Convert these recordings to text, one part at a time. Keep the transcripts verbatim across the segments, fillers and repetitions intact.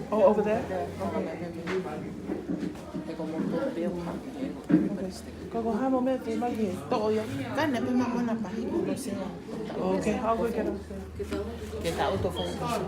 Oh, over there? Ko ko hamo me te magi to ya. Ka ne pe ma mona pa hi ko se. Okay, I'll go get them. Ke ta auto fai ko se.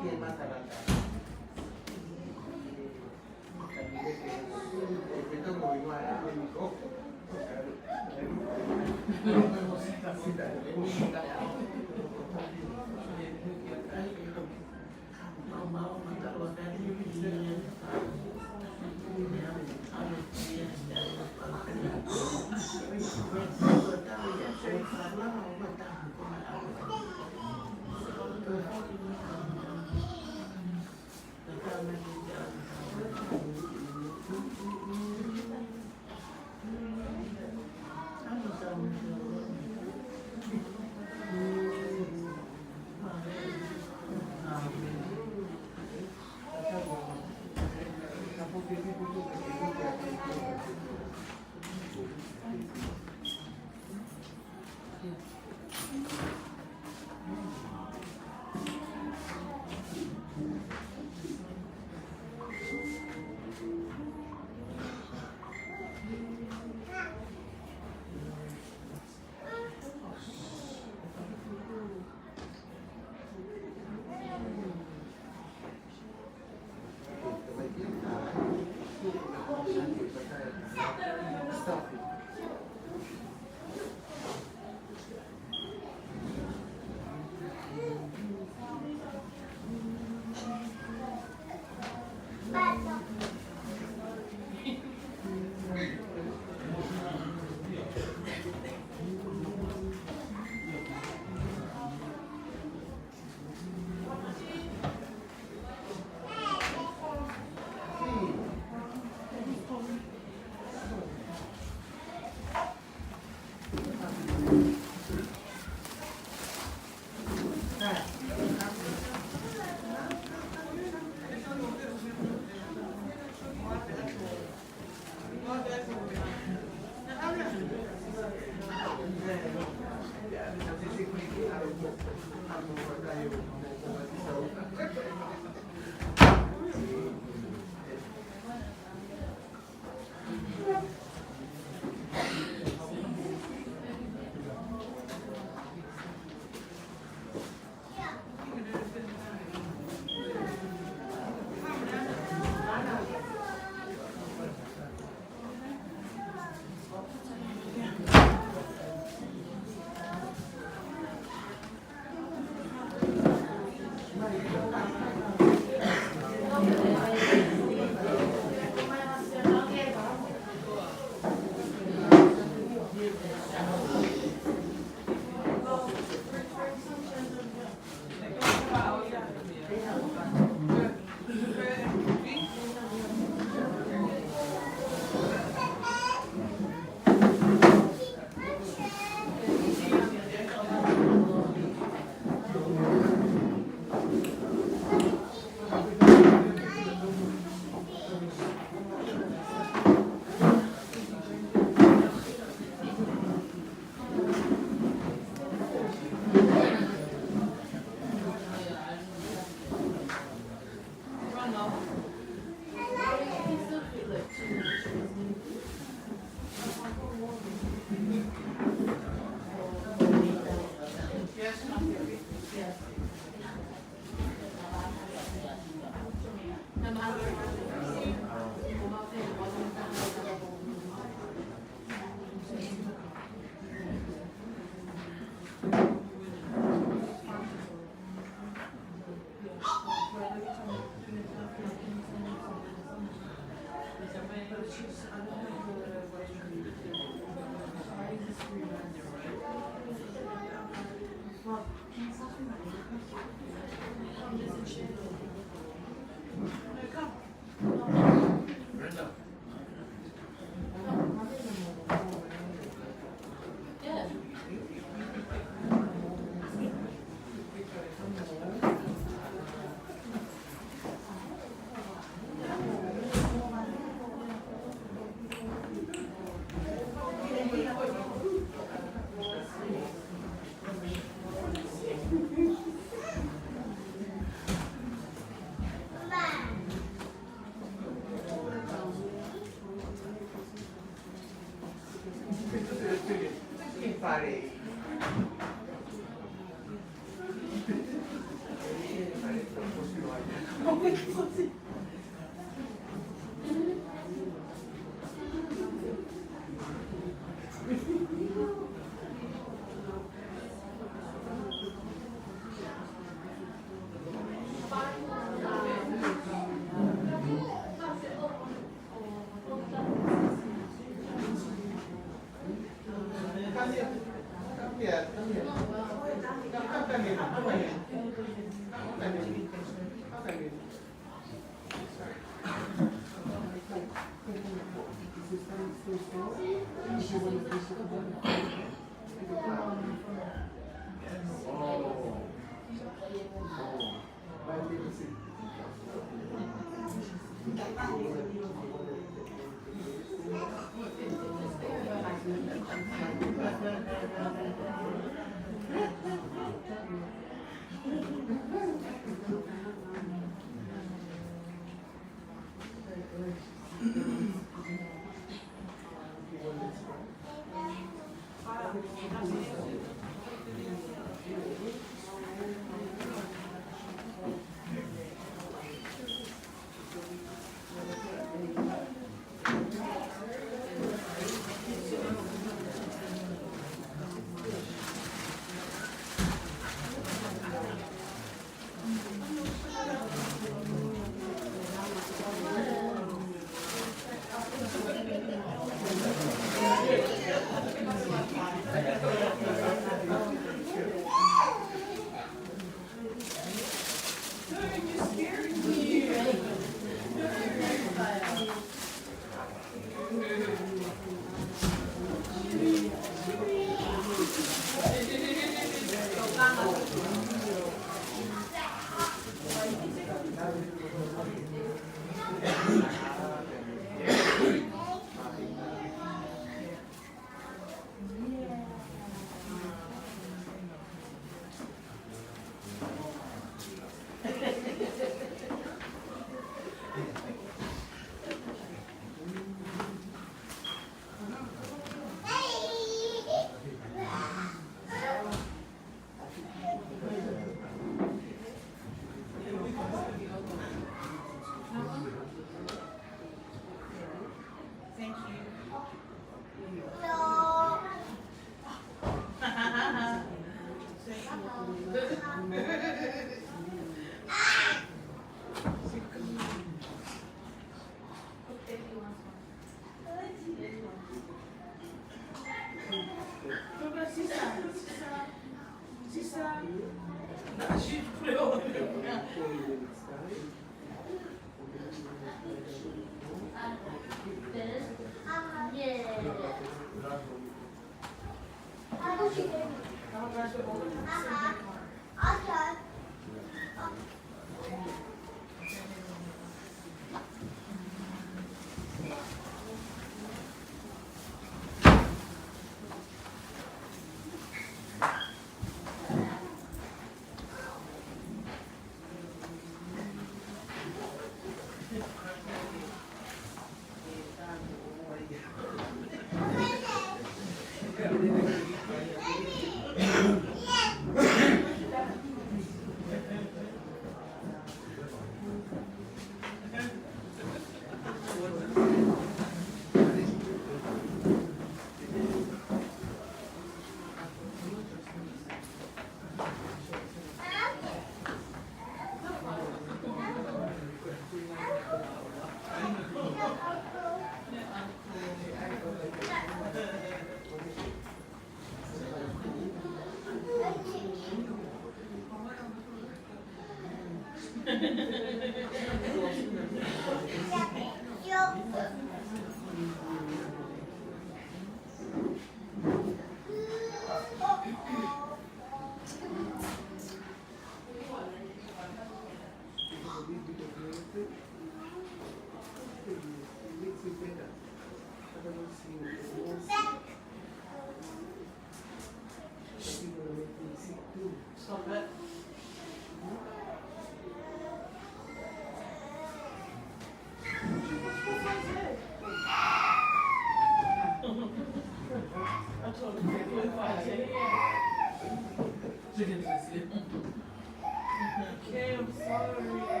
Okay, I'm sorry.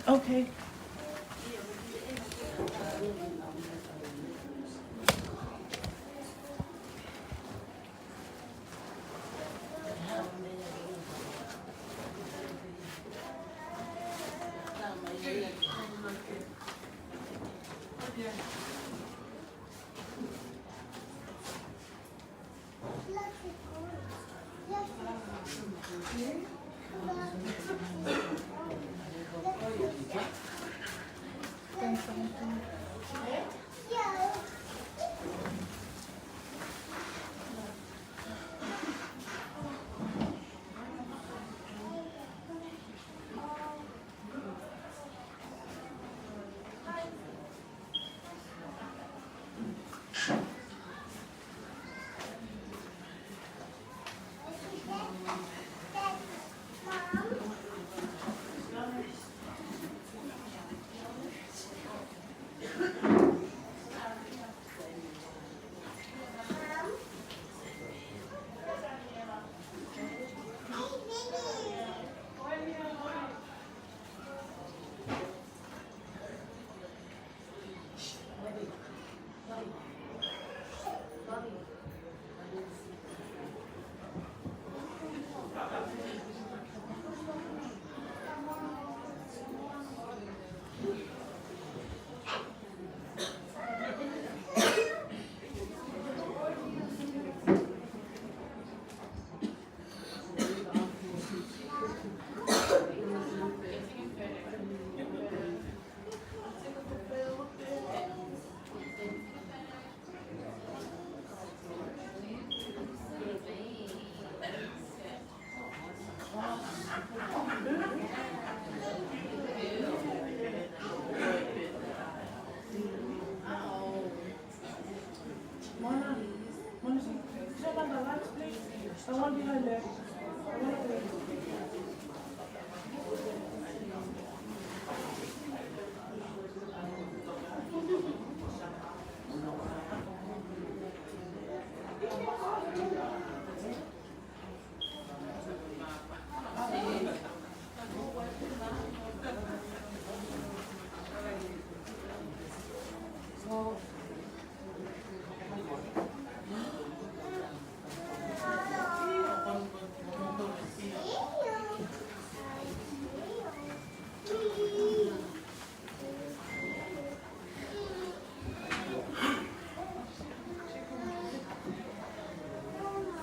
Okay.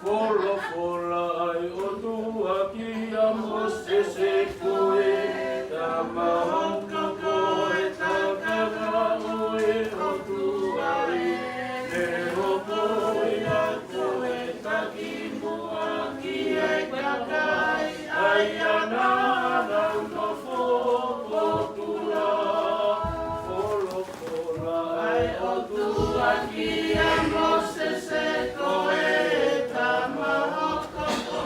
Folofola ʻa e ʻOtua kia Mōsese, ko e tama hoko ko e tangata ʻo e ʻOtua ʻi he hopoiʻa ko e takimuʻa ki he kakai ʻa ia naʻa nau nofo pōpula. Folofola ʻa e ʻOtua kia Mōsese, ko e tama hoko ko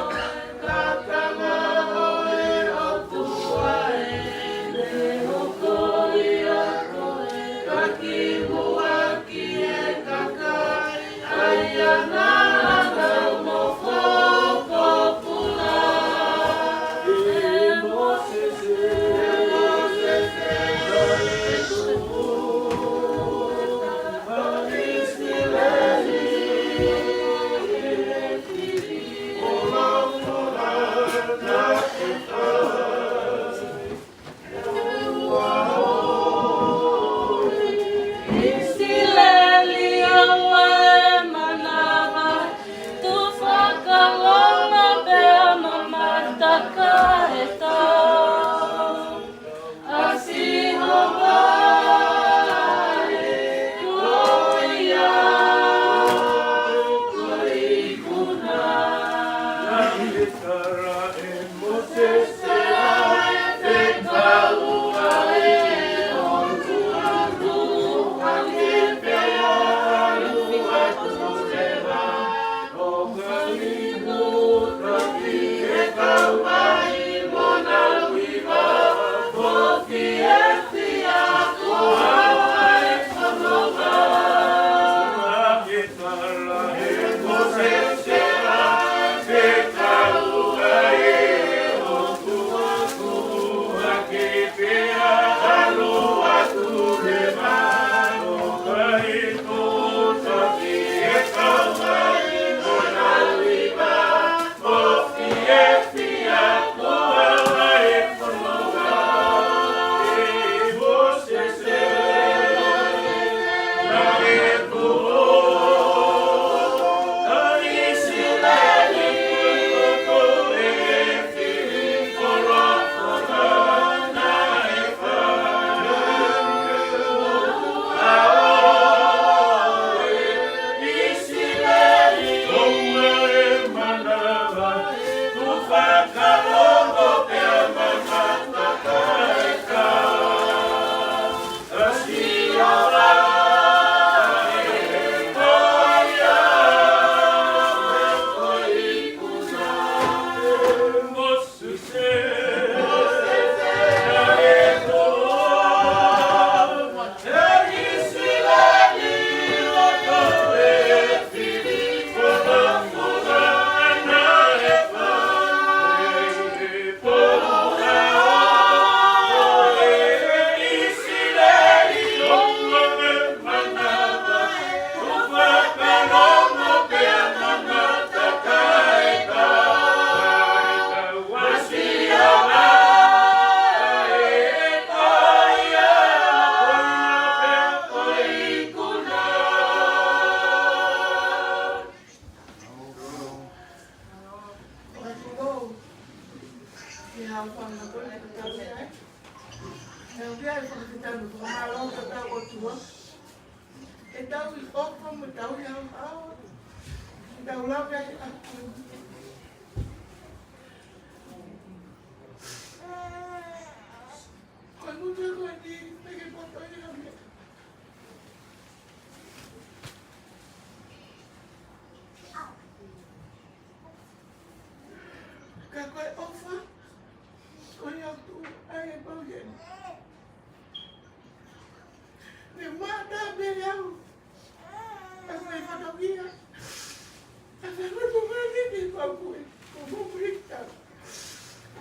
ʻE tau ʻi ʻofa mo tau ʻi ʻaoʻao. ʻE tau lave ai ʻa e ʻaho. Ko e ngutu ko eni, te ke poto ʻi ha meʻa. Ka ko e ʻofa, ko ia ʻoku tuʻu ai e pau ke. Ne mata pē au. Ka ko e fatongia. Ka ko e fatongia ni ke pau koe. Ko mo kuita.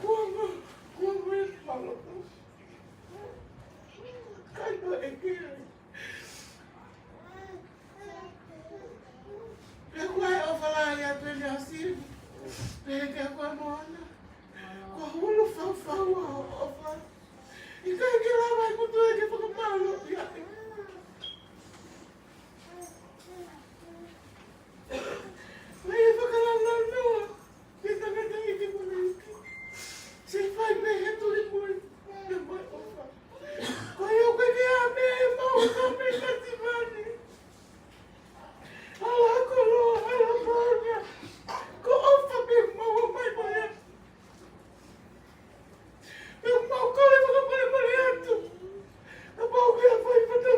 Ko mo, ko mo e paloto. Kai to e kere. Pea ko e ʻofa lahi atu ʻeni ʻa Sivi. Pea ko e moana. Ko e hulu faufau ʻa e ʻofa. ʻIkai ke lava ʻe he motuʻa ke fakamālō ia. Mai e fakalāngilangi noa. Ke tangata ʻi te mona ʻi te. Se fai mei he tuli mui. Te mui ʻofa. Ko ia ko e meʻa ʻe maʻu ka mei Matimani. Hala kolo, hala moana. Ko e ʻofa pē ʻoku maʻu mai mo ia. Pea ʻoku mau kole fakamolemole atu. Kapau ʻoku ʻi ai ha fai fata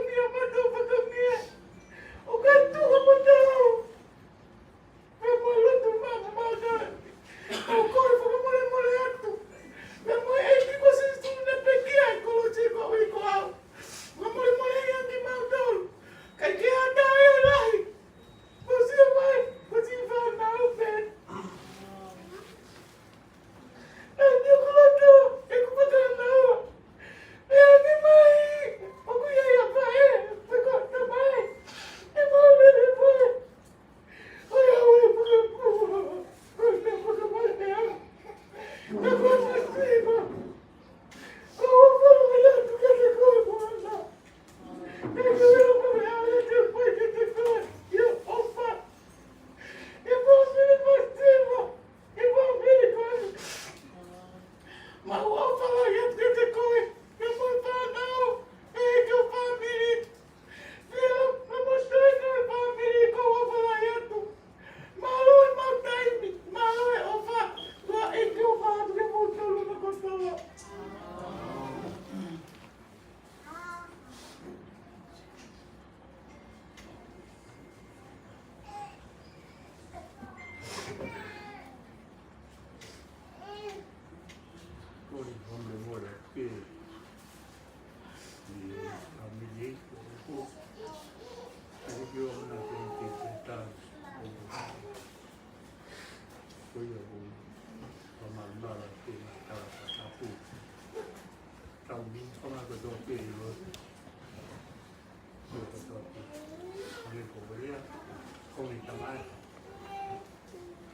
Ko e tamai.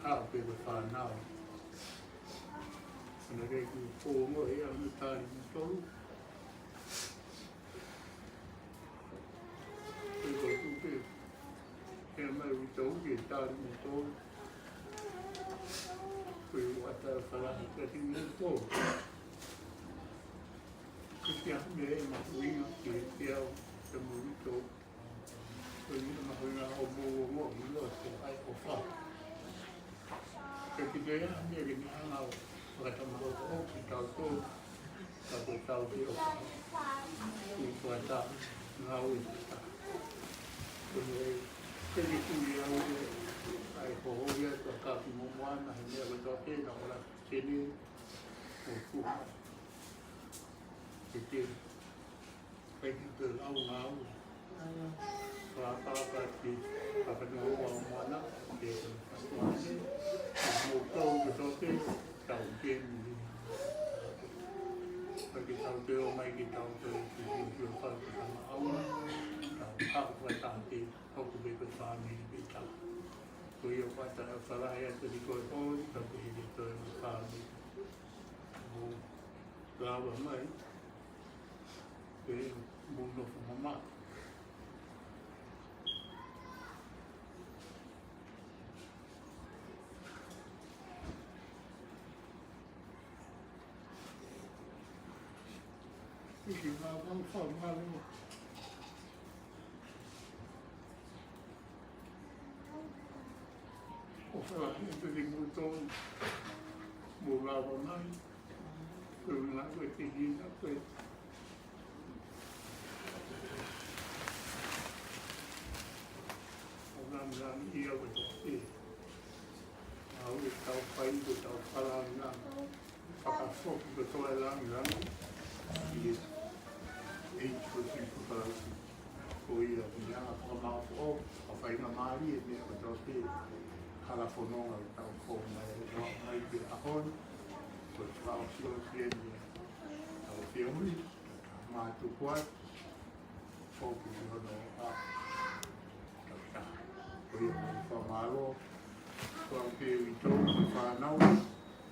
Haʻu pē ko e fānau. Ana ke ku pō mo e ʻa me tali mo tolu. Pē ko tu pē. He mai u tau ke tali mo tolu. Ko e ʻata fala ke ti mo tolu. Ko e kia me ma uina ke te au te mo tolu. Ko e mahuʻinga ʻo mou ʻo mou ʻi loto ai ʻofa. Ke ki te ia, mea ke ni hanga ʻo fakatamaʻotoʻo ki tautolu, ka ko e tau te ʻofa. Ki fakata, ngāue fakata. Ko e, ke ni kui au e, ai ko hoi atu a ka ki mo moana, he mea ko e tau te na ora kene, ʻo kuha. Ke te, Kai ki te lau ngāue. Pāpāpāti, pāpāti o moana, ke te pāpāti. Mo tau ke tote, tau ke mi. Kai ke tau te o mai ke tau te o ki te o ki o fai ke tama aua. Tau hau ka tau te, hoku pe ko e fāmili pe tau. Ko ia pata e falahi atu ki ko e hoi, ka ke he ke toe mo fāmili. Mo lava mai. Pea mou nofo mamaʻo. Iki mā mou fakamālō. ʻO falahi atu ki mou tonu. Mou lava mai. Ko e ʻuhinga ko e te hina ko e. ʻO ngami ngami ia ko e toke. ʻA ʻoku tau fai ko e tau fakalāngilangi. Fakafoki ko e tau fakalāngilangi. ʻI he ʻEiki ko Sīsū Kalaisi. Ko ia ʻoku ne hanga ʻo fakamāʻopoʻopo, ʻo fai ngā mālie meʻa kotoa pē, hala fononga ʻo e tau fou mai, ʻo mai pē ʻaho ni, ko e fakaʻosiʻosi eni ʻa e tau feohi, mātuku ai, foki ki hono ʻa, tau tā. Ko ia ʻoku fakamālō, ko au pē ʻi tō, ko e fānau,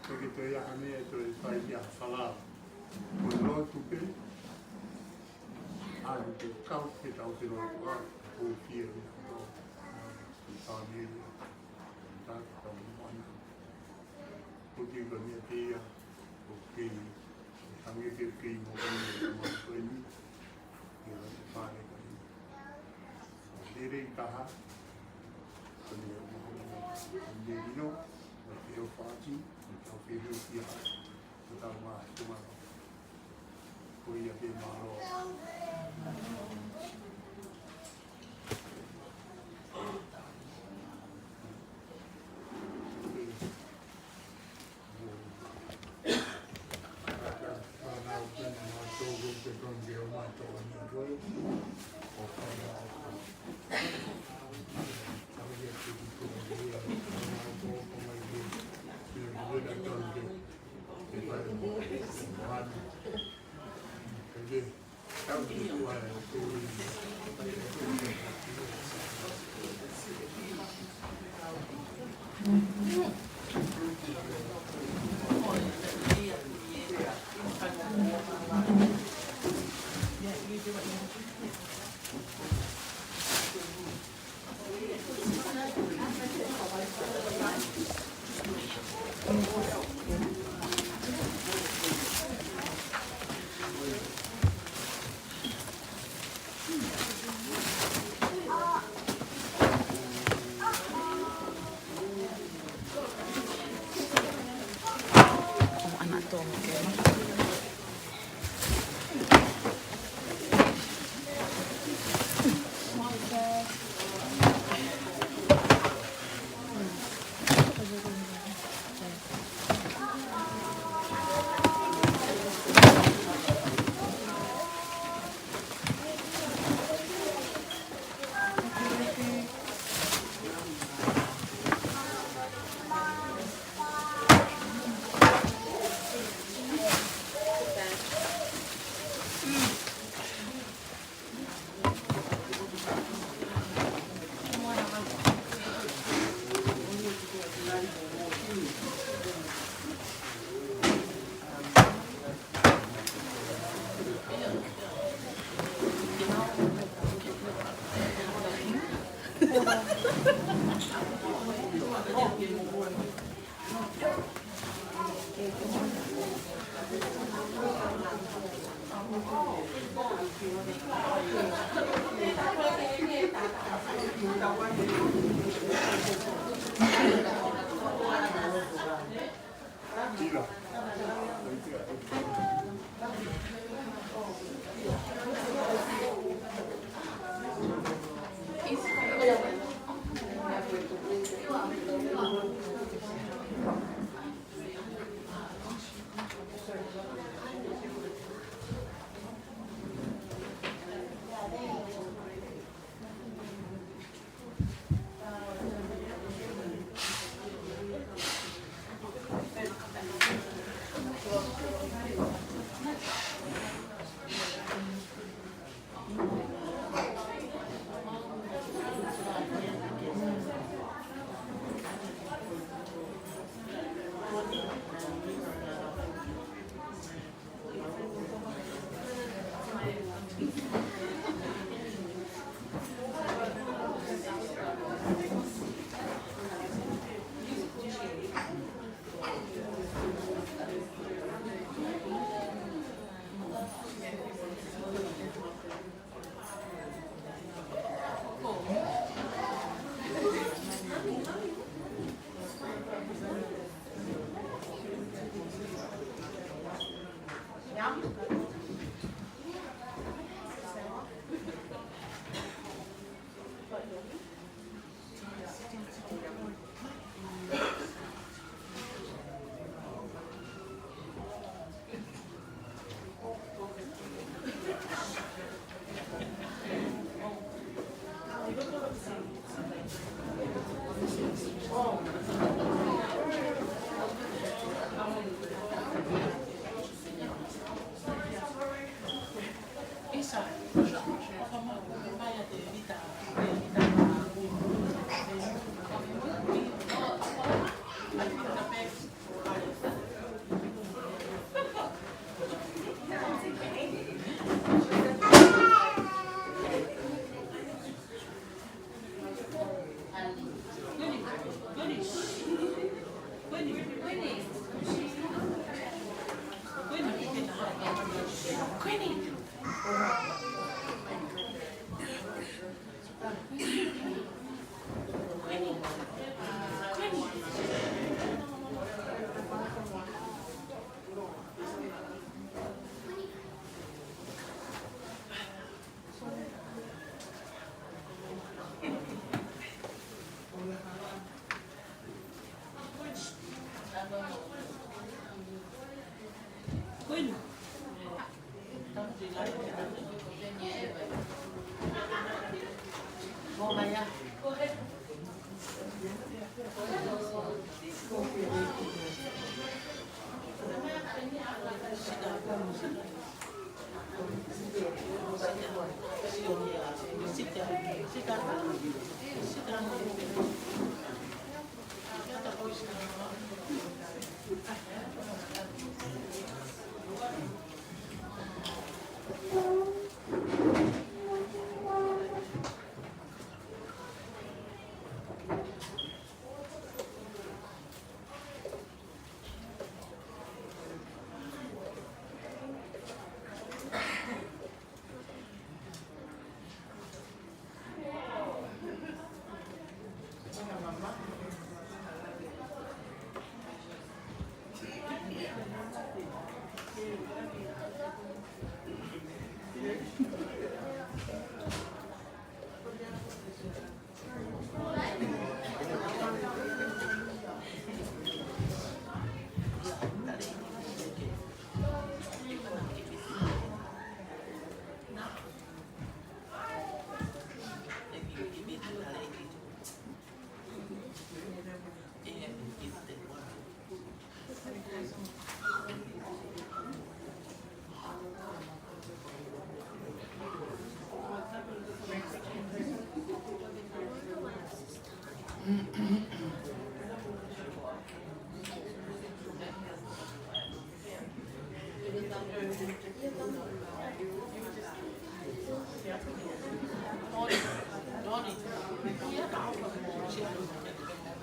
ko ke toe ʻi ai ha meʻa ʻe toe fai ki ha fala. Ko e lotu pē, ʻa e te kau ke tau te lotu ʻa, ko fie ʻi tō, fāmili, tā tau moana. Ko ke ka meʻa pē ia, ko ke, hangē pē ke mo ka meʻa ko eni, ia te pare ka ni. Lele i taha, ko ne o maha mo ne lino, o te o fati, o te o fehu ki a, o tau ma, o ma. Ko ia ke mālō.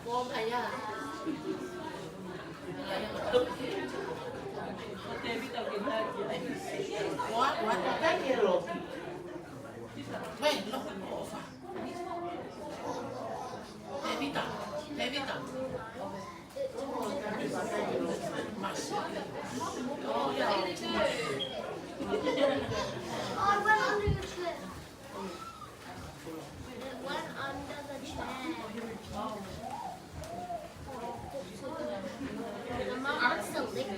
Oh, it went under the chair. It went under the chair. The mom wants to lick it.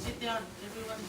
Sit down, everyone.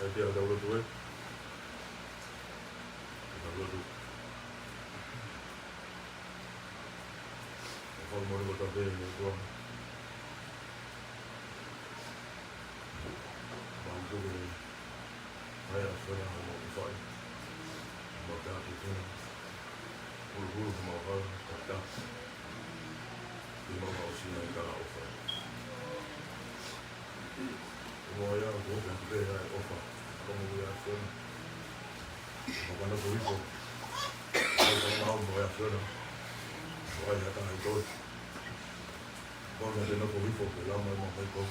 ʻAi pē ʻetau lotu ē. ʻEtau lotu. ʻOku fakamolemole kotoa pē ʻe ʻOtua. Mau tuku ʻa e ʻAfiona, mau fai. Mau tā ke tena. Huluhulu mau hala, tā. Ke mau aʻusia ʻa e kalaʻofa. ʻOku mau ʻai ʻa e ʻofa, pea ʻoku pehē ʻa e ʻofa. Ka mo ia ʻAfiona. Mau ka nofo hifo. Mau ka mau mo ia ʻAfiona. ʻOku ʻi ai ha taha ʻi toi. Mau ka te nofo hifo, ke lama mo mai kou.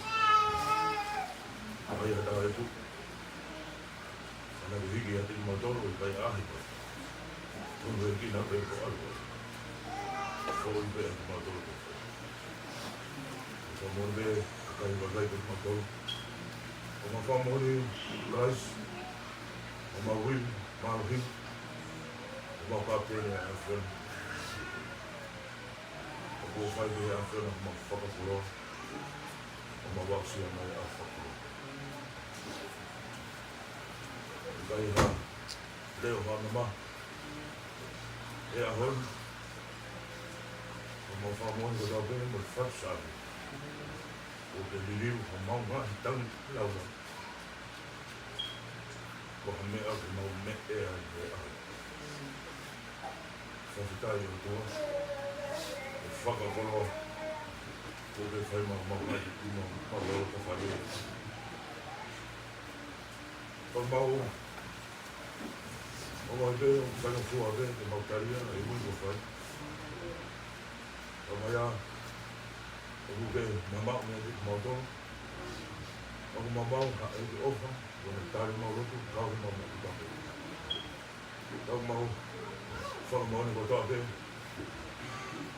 ʻOku ʻi ai ha taha ʻi toi. Ka naʻa ke hiki atu kimautolu ʻi he kai ʻaho ko ē. Tonu e kina pē ko ʻalu. Foʻi pē ʻa kimautolu. Fakamolemole pē, kai vakai pē kimautolu. ʻOku mau fakamolemole, Kalaisi. ʻOku mau ui, mālohi. ʻOku mau kapiteni ʻa e ʻAfiona. ʻOku fai pē ʻa e ʻAfiona, ʻoku mau fakakoloa. ʻOku mau aʻusia mai ʻa e fakakoloa. ʻIkai ha leʻo ha mamahi he ʻaho ni. ʻOku mau fakamolemole kotoa pē mo e faʻu sāme. ʻOku ke liliu ha mau ngaahi tangi laulau. Ko ha meʻa ke mau meʻe ai he ʻaho ni. Fakafetaʻi ʻOtua. ʻE fakakoloa. ʻOku ke fai mau mau mai, ʻi mau mau lolo ka fai. Ka mau, ʻoku mau pē, ʻoku faingofua pē, ke mau tali ʻa e ui kuo fai. Ka mai ā, ʻoku ke mamaʻo mei ai kimautolu. ʻOku mau maʻu ha ʻEiki ʻofa, ʻoku ne tali mau lotu, kau he mau moʻui pē. Tau mau fakamolemole kotoa pē.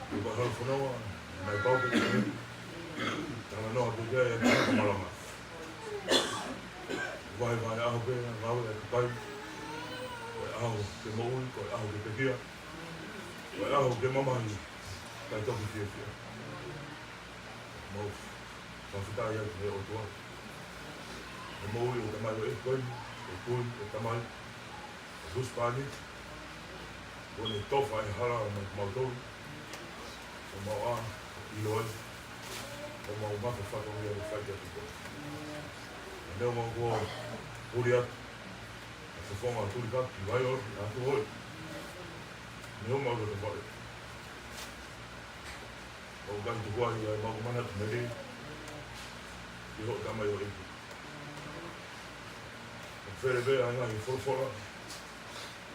Ko e halafononga, naʻe pau pē ke talanoa pē ki ai ʻa e malanga. Vahevahe ʻaho pē, ngāue ʻa e kakai. Ko e ʻaho ke moʻui, ko e ʻaho ke pekia. Ko e ʻaho ke mamahi, kae toki fiefia. Mau fakafetaʻi atu he ʻOtua. He moʻui ʻo e tamaioʻeiki ko eni, ʻo e kui, ʻo e tamai, ʻo e husepāniti, kuo ne tofa e hala mai kimautolu, ʻo mau ʻā ʻo ʻilo ai, ʻo mau mata fatongia ʻo fai ki atu koe. He neongo kuo huli atu ʻa e fofonga tulikaki vai ʻo atu hoi. Neongo mau loto vale. ʻOku ʻikai tuku ai ʻa e mau manatu mei he ʻi hoʻo tamaioʻeiki. ʻOku fele pē ʻa e ngaahi folofola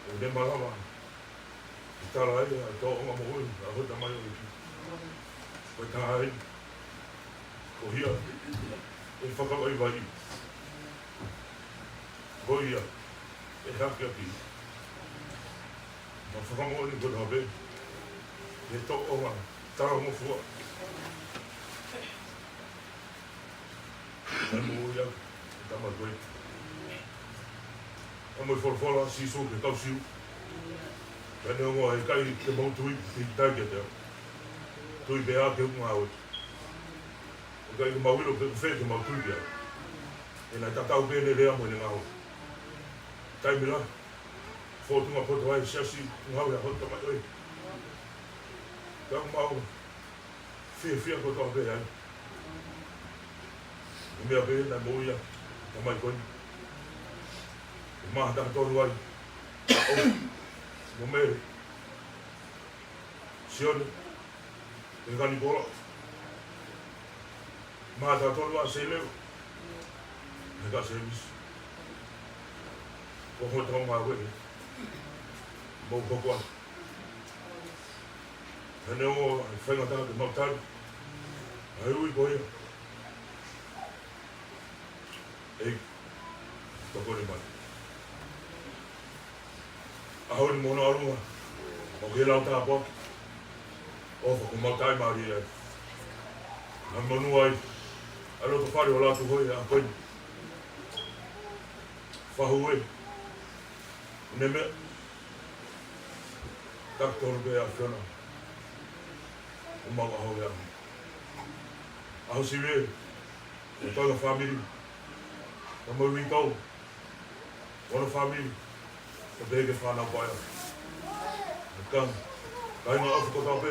ʻoku ne malava ke tala ai ʻa e tōʻonga moʻui ʻa hoʻo tamaioʻeiki. Ko e taha ia, ko ia ʻe fakavaivai. Ko ia ʻe hakeakiʻi. Mau fakamoʻoni kotoa pē he tōʻonga talangofua. Naʻe moʻui ʻa e tama ko ē. Ka mo e folofola ʻa Sīsū ki he kau Siu. Ka neongo ʻe ʻikai ke mau tui, tui tai kiate au. Tui pē ʻa e ʻoku ngāue. ʻOku ʻikai ke mau ʻilo pe ko fē ke mau tui ki ai. He naʻe tatau pē ʻene lea mo ʻene ngāue. Taimi lahi, fōtunga poto ai e siasi, ngāue ʻa hoʻo tamaioʻeiki. Ka ʻoku mau fiefia kotoa pē ai. Ko e meʻa pē naʻe moʻui ai e tamai ko eni. ʻE maha taha tolu ai. ʻO, mo Mele. Sione. ʻE Kanikola. Maha taha tolu ʻa Seileo. ʻE ka Semisi. Ko hoʻo tau ngāue. Mau hoko atu. He neongo ʻe faingataʻa ke mau tali ʻa e ui ko ia. ʻEiki, tokoni mai. ʻAho ni mo hono ʻalunga, ʻoku ke lau tāpuaki. ʻOfa kuo mau taʻimālie ai. Naʻa monū ai ʻa e loto fale ʻo Lātūhoi he ʻaho ko eni. Fahu ē. Ne meʻa. Taki tonu pē ʻAfiona. ʻOku mau ʻaho ē ʻaho. ʻAho sivi ē. ʻE toenga fāmili. Ka mo e uitou. Mo hono fāmili, kae pehē ki he fānau paea. Ka, kāinga ʻofa kotoa pē,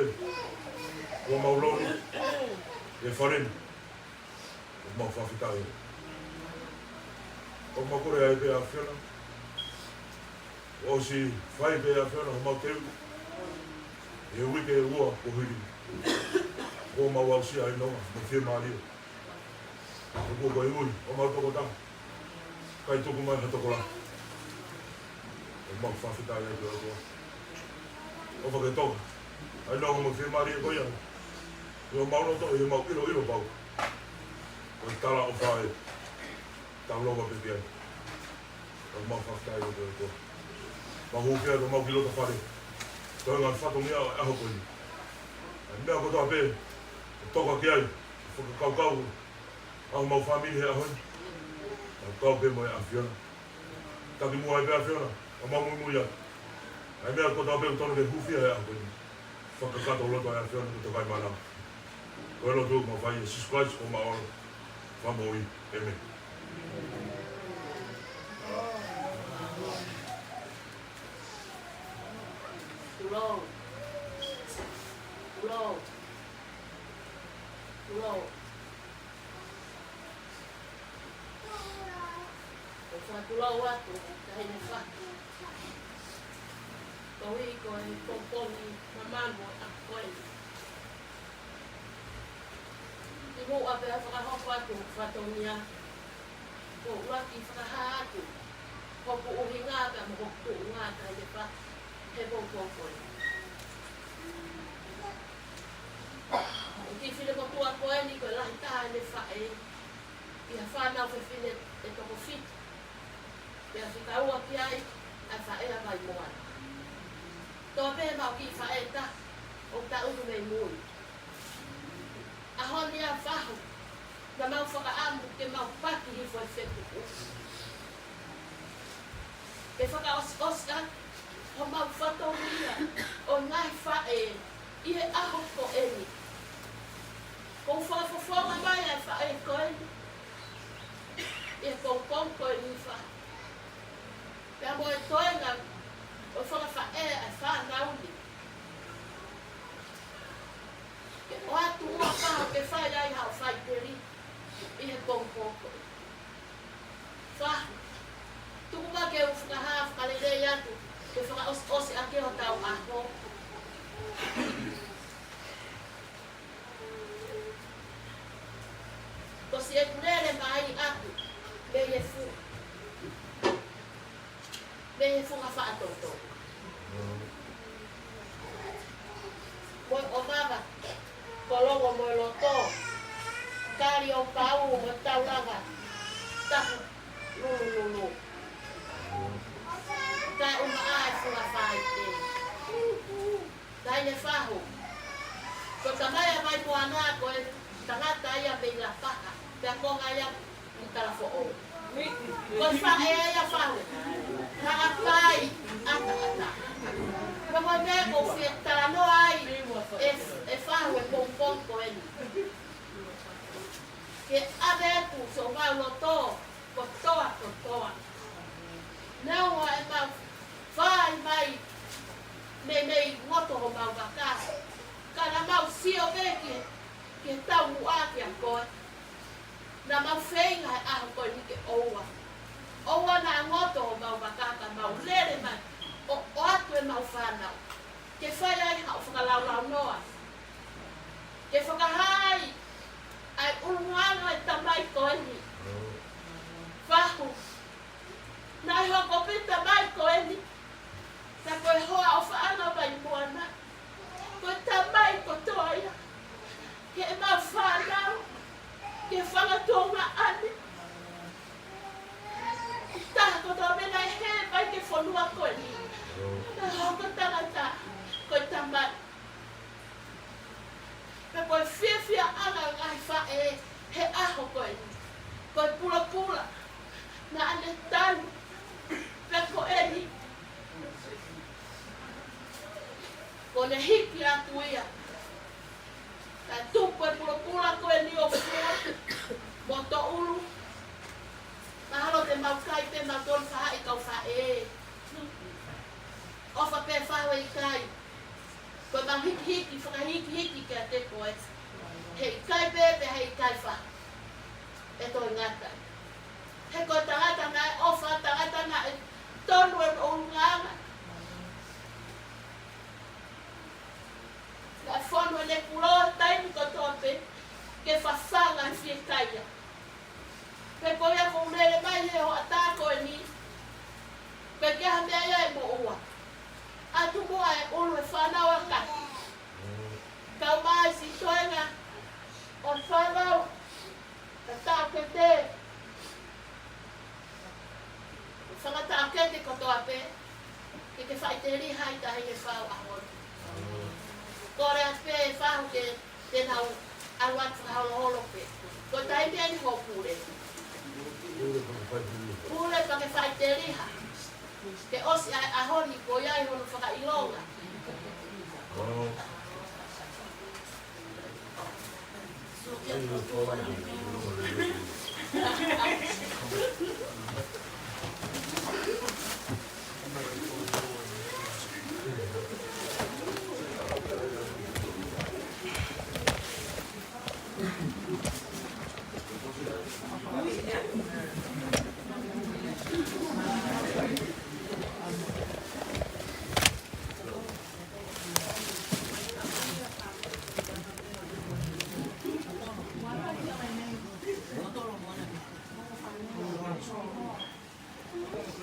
ʻoku mau loni, ʻi he fale ni, ʻoku mau fakafetaʻi. ʻOku mau kole ai pē ʻAfiona, ʻosi fai pē ʻAfiona homau teu, ʻi he uike ʻe ua kuo hili, ʻoku mau aʻusia ai nonga mo e fiemālie. ʻOku ʻikai ko e ui homau tokotaha, kae tuku mai ha tokolahi. ʻOku mau fakafetaʻi ai ki he ʻOtua. ʻOfa ke toka ai nonga mo e fiemālie ko ia ʻi homau loto, ʻi homau ʻiloʻilo pau. Ko e talaʻofa ē, tau lava pē ki ai. ʻOku mau fakafetaʻi ai ki he ʻOtua. Mau hūfia atu homau kiʻi loto fale. Toenga e fatongia ʻo e ʻaho ko eni. ʻA e meʻa kotoa pē ʻe toka ki ai, fakakaukau ʻa homau fāmili he ʻaho ni, ʻoku kau pē mo e ʻAfiona. Taki muʻa ai pē ʻAfiona, ʻoku mau muimui atu. ʻA e meʻa kotoa pē ʻoku totonu ke hūfia he ʻaho ko eni, fakakakato loto ʻa e ʻAfiona ke toka ai mānava. Ko e lotu ʻoku mau fai ʻia Sīsū Kalaisi ko homau ʻAlo, Fakamoʻui. ʻĒmeni. Tulou. Tulou. Tulou. ʻOku ou fakatulou atu, Taʻahine Fatu, koeʻuhi ko e pongipongi mamafa ʻo e ʻaho ko eni. Kimuʻa pea fakahoko atu hoku fatongia, ʻoku ou ʻuluaki fakahā atu hoku ʻuhinga pea mo hoku tuʻunga, Taʻahine Fatu, he pongipongi ko eni. Ko e kiʻi finemotuʻa ko eni ko e lahi taha ʻene faʻē ʻi ha fānau fefine ʻe toko fitu, pea fika ua ki ai ʻa e faʻē ʻa Vaimoana. Toe pē maʻu kiʻi faʻē taha ʻoku taʻutu mei mui. ʻAho ni ʻa Fahu, naʻa mau fakaʻamu ke mau paki hifo e fetuʻu ke fakaʻosiʻosi ʻaki homau fatongia ʻo e ngaahi faʻē ʻi he ʻaho ko eni. ʻOku fakafofonga mai ʻa e faʻē ko eni ʻi he pongipongi ko eni, Fahu, pea mo e toenga ʻo e fanga faʻē ʻa e fānau ni. Ke ʻoatu muʻa, Fahu, ke fai ai haʻo faiteli ʻi he pongipongi ko eni. Fahu, tuku muʻa ke u fakahā fakalelei atu ke fakaʻosiʻosi ʻaki hotau ʻaho. Ko siʻeku lele mai ʻaku mei he fu-, mei he funga faʻa toto. Mo e ʻovava, ko e longo mo e loto, kali ʻo pau mo e taulanga tapu lulululu. Kae ʻumaʻā e funga faʻahi. Taʻahine Fahu, ko e tamai ʻa Vaimoana ko e tangata ia mei Lapaha, pea ko e ngaahi ʻa Talafoʻou. Ko e faʻē ia, Fahu, naʻa kai ʻataʻatā. Pea ko e meʻa ʻoku ou fie talanoa ai ʻe, ʻe Fahu he pongipongi ko eni, ke ʻave atu siʻomau loto kotoa kotoa. Neongo ʻemau fai mai meimei ngoto homau vaka, ka naʻa mau sio pē ki he, ki he taumuʻa kiate koe. Naʻa mau feinga he ʻaho ko eni ke ʻoua, ʻoua naʻa ngoto homau vaka ka mau lele mai ʻo, ʻoatu ʻemau fānau ke fai ai haʻo fakalaulaunoa, ke fakahā ai ʻa e ʻulungaanga ʻo e tamai ko eni. Fahu, naʻe hoko pē tamai ko eni, ka ko e hoa ʻofaʻanga ʻo Vaimoana, ko e tamai kotoa ia ki heʻemau fānau, ki he fanga tuongaʻane. Taha kotoa pē naʻe hē mai ki he fonua ko eni, naʻe hoko tangata ko e tamai. Pea ko e fiefiaʻanga ʻo e ngaahi faʻē he ʻaho ko eni, ko e pulopula naʻa ne tanu, pea ko eni kuo ne hiki atu ia. Kae tupu e pulopula ko eni ʻo fua mo toʻulu. Mahalo te mau kai pē mautolu faʻahi kau fā hiki kiate koe. Heʻikai pē, pē heʻikai fahu. ʻE toe ngata. He ko e tangata naʻe ʻofa, tangata naʻe tonu e ʻulungaanga. Naʻe fonu ʻene pulo taimi kotoa pē ke fafanga e fiekaia. Pea ko ia ʻoku ou lele mai he hoʻatā ko eni, pea ʻikai ha meʻa ia ʻe moʻua. ʻAtu muʻa e ʻulu e fānau ʻa Kapi. Kau mai siʻi toenga ʻo e fānau, ka taʻokete. Fanga taʻokete kotoa pē, ke ke faʻiteliha ʻi he taʻu ʻe fā ʻaho ni. Kole atu pē fahu ke te nau ʻalu atu fakaholoholo pē. Ko e taimi eni hoʻo pule. Pule pea ke faʻiteliha. Ke ʻosi ʻa e ʻaho ni ko ia ʻi hono fakaʻilonga.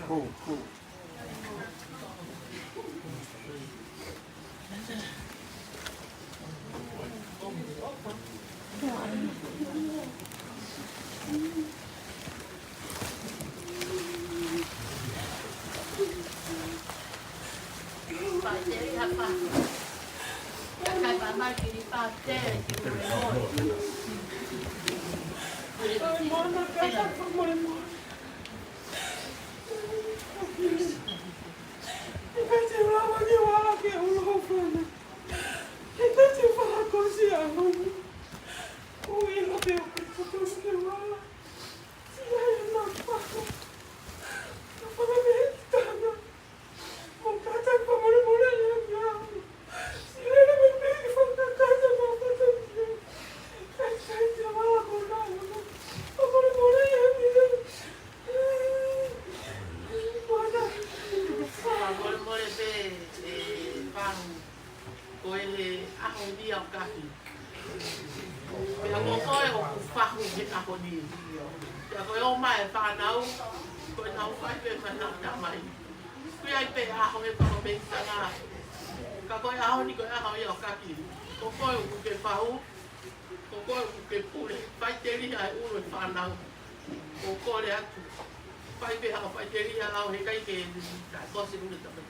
Cool, cool. Fakamolemole pē, ē, Fahu. Ko e ʻaho ni ʻa Kapi. Pea ko koe ʻoku fahu he ʻaho ni. Pea ko e ō mai e fānau, ko ʻenau fai pē ʻenau tamai. Ko ia ai pē ʻaho e fakameʻa. Ka ko e ʻaho ni ko e ʻaho ia ʻo Kapi. Ko koe ʻoku ke fahu, ko koe ʻoku ke pule, faʻiteliha e ʻulu e fānau. ʻOku ou kole atu. Fai pē haʻo faʻiteliha ʻo heʻikai ke taʻe kosi e ʻulu e tamai.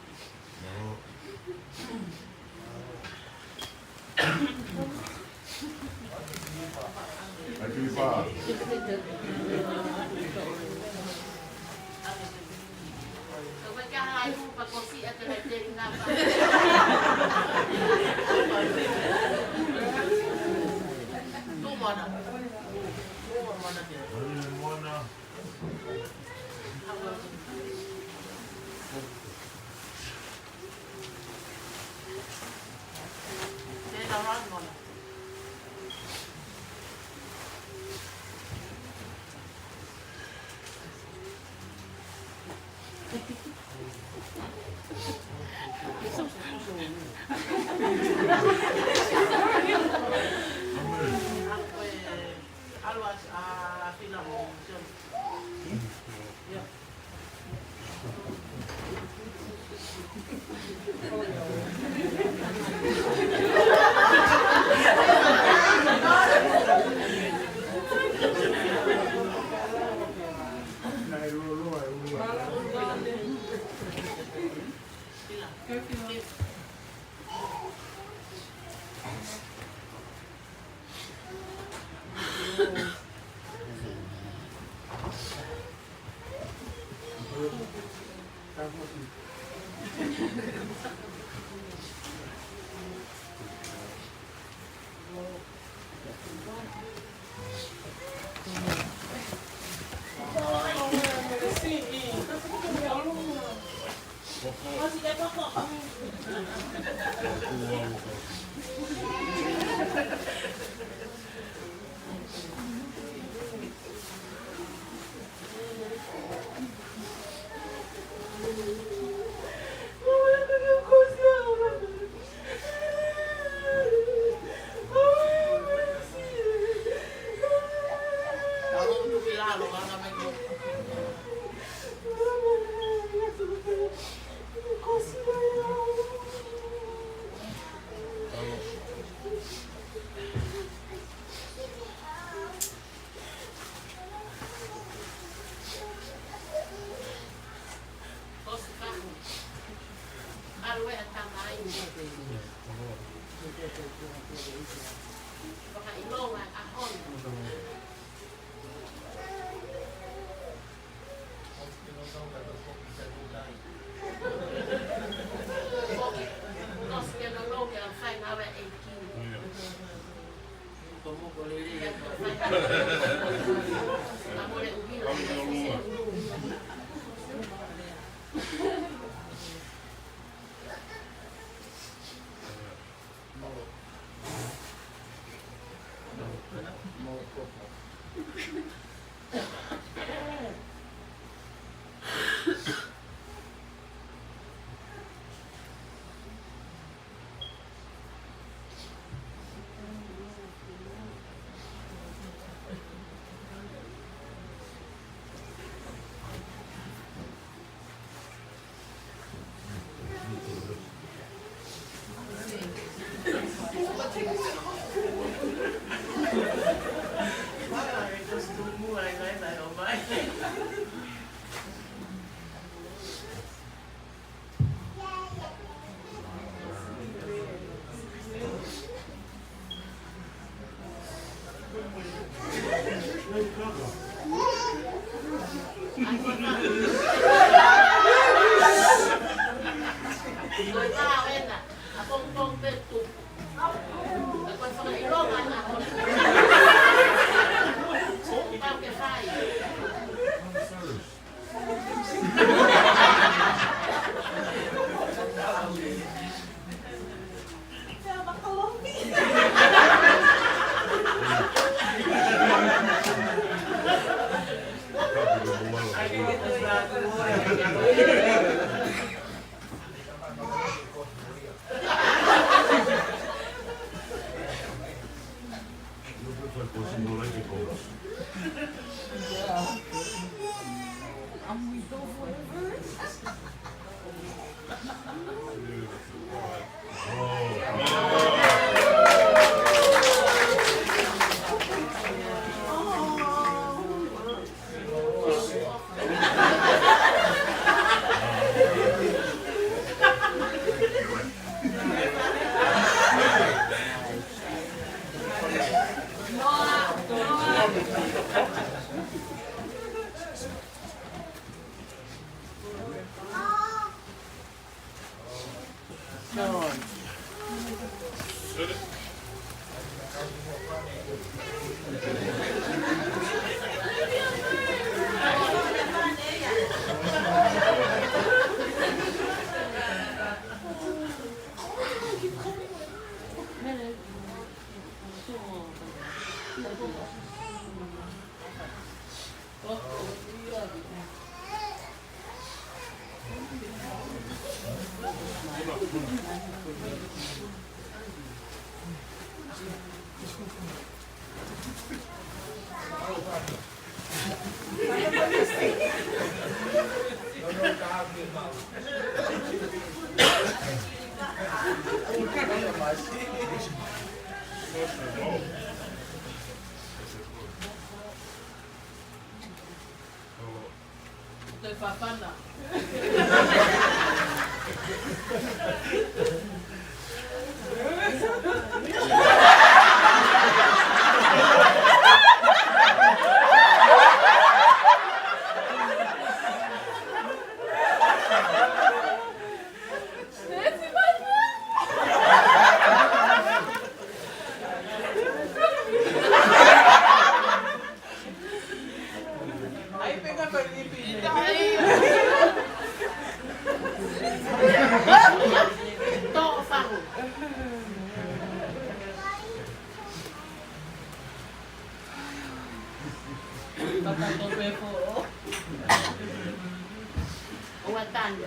ʻOua tanu.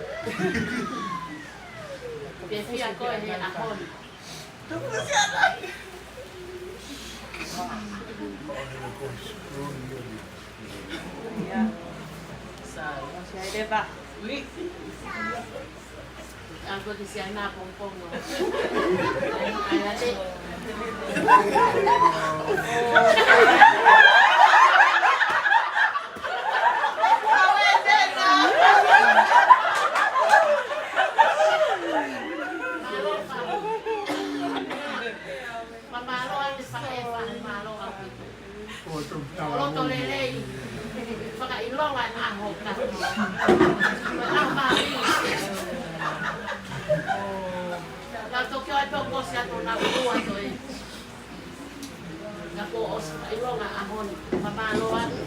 Pea fia koe he ʻaho ni. Tuku siana. Siaileva. Ako te siaina pongpong. Ai, ai, ai. Mālō, mālō, mālō. Loto lelei. Fakaʻilonga ʻa e ʻaho ka. Ko e ʻaho mālie. Ka toki ʻai pē ʻo ʻosi atu na kua to e. Ka kuo ʻosi fakaʻilonga ʻaho ni. Mālō atu.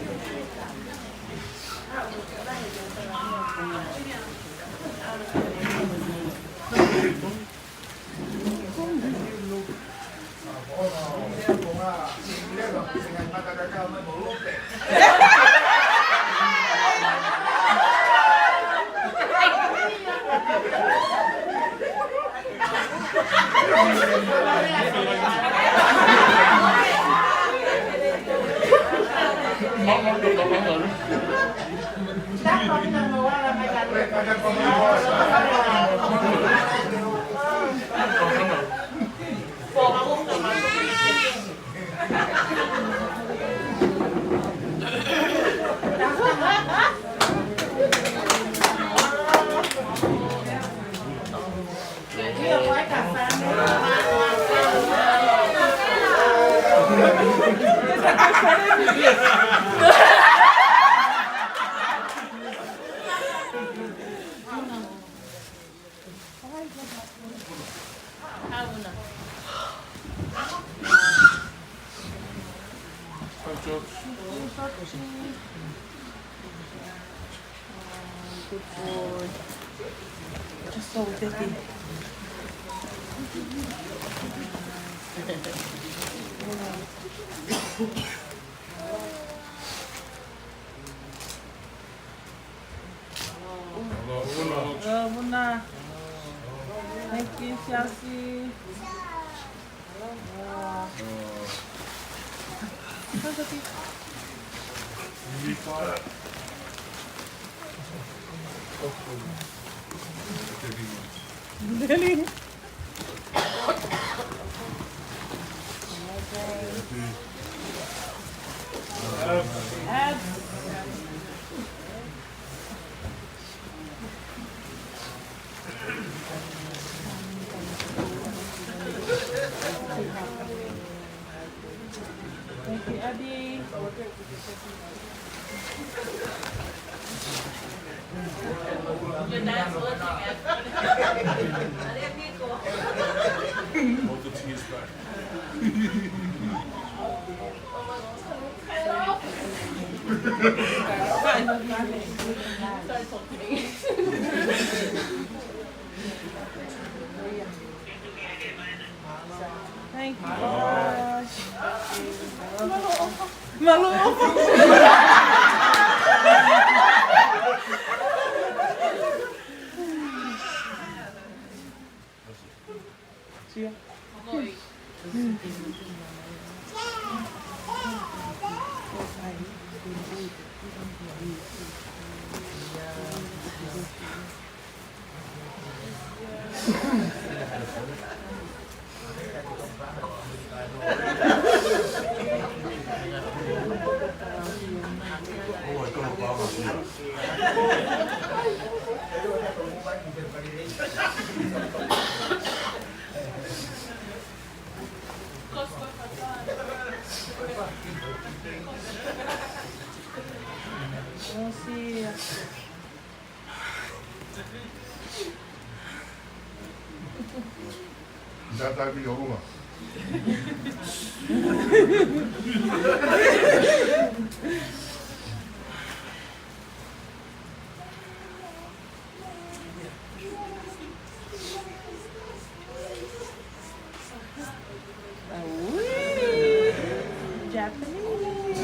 Good boy. Just so pretty. Love, Una. Thank you, Chelsea. Really? Abs. Thank you, Abby. Hold the tears back. Thank you, Josh. Mālō. Ui. Japanese.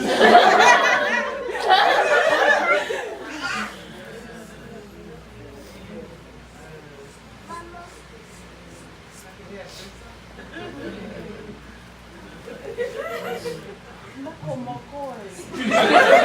Mokomoko ē.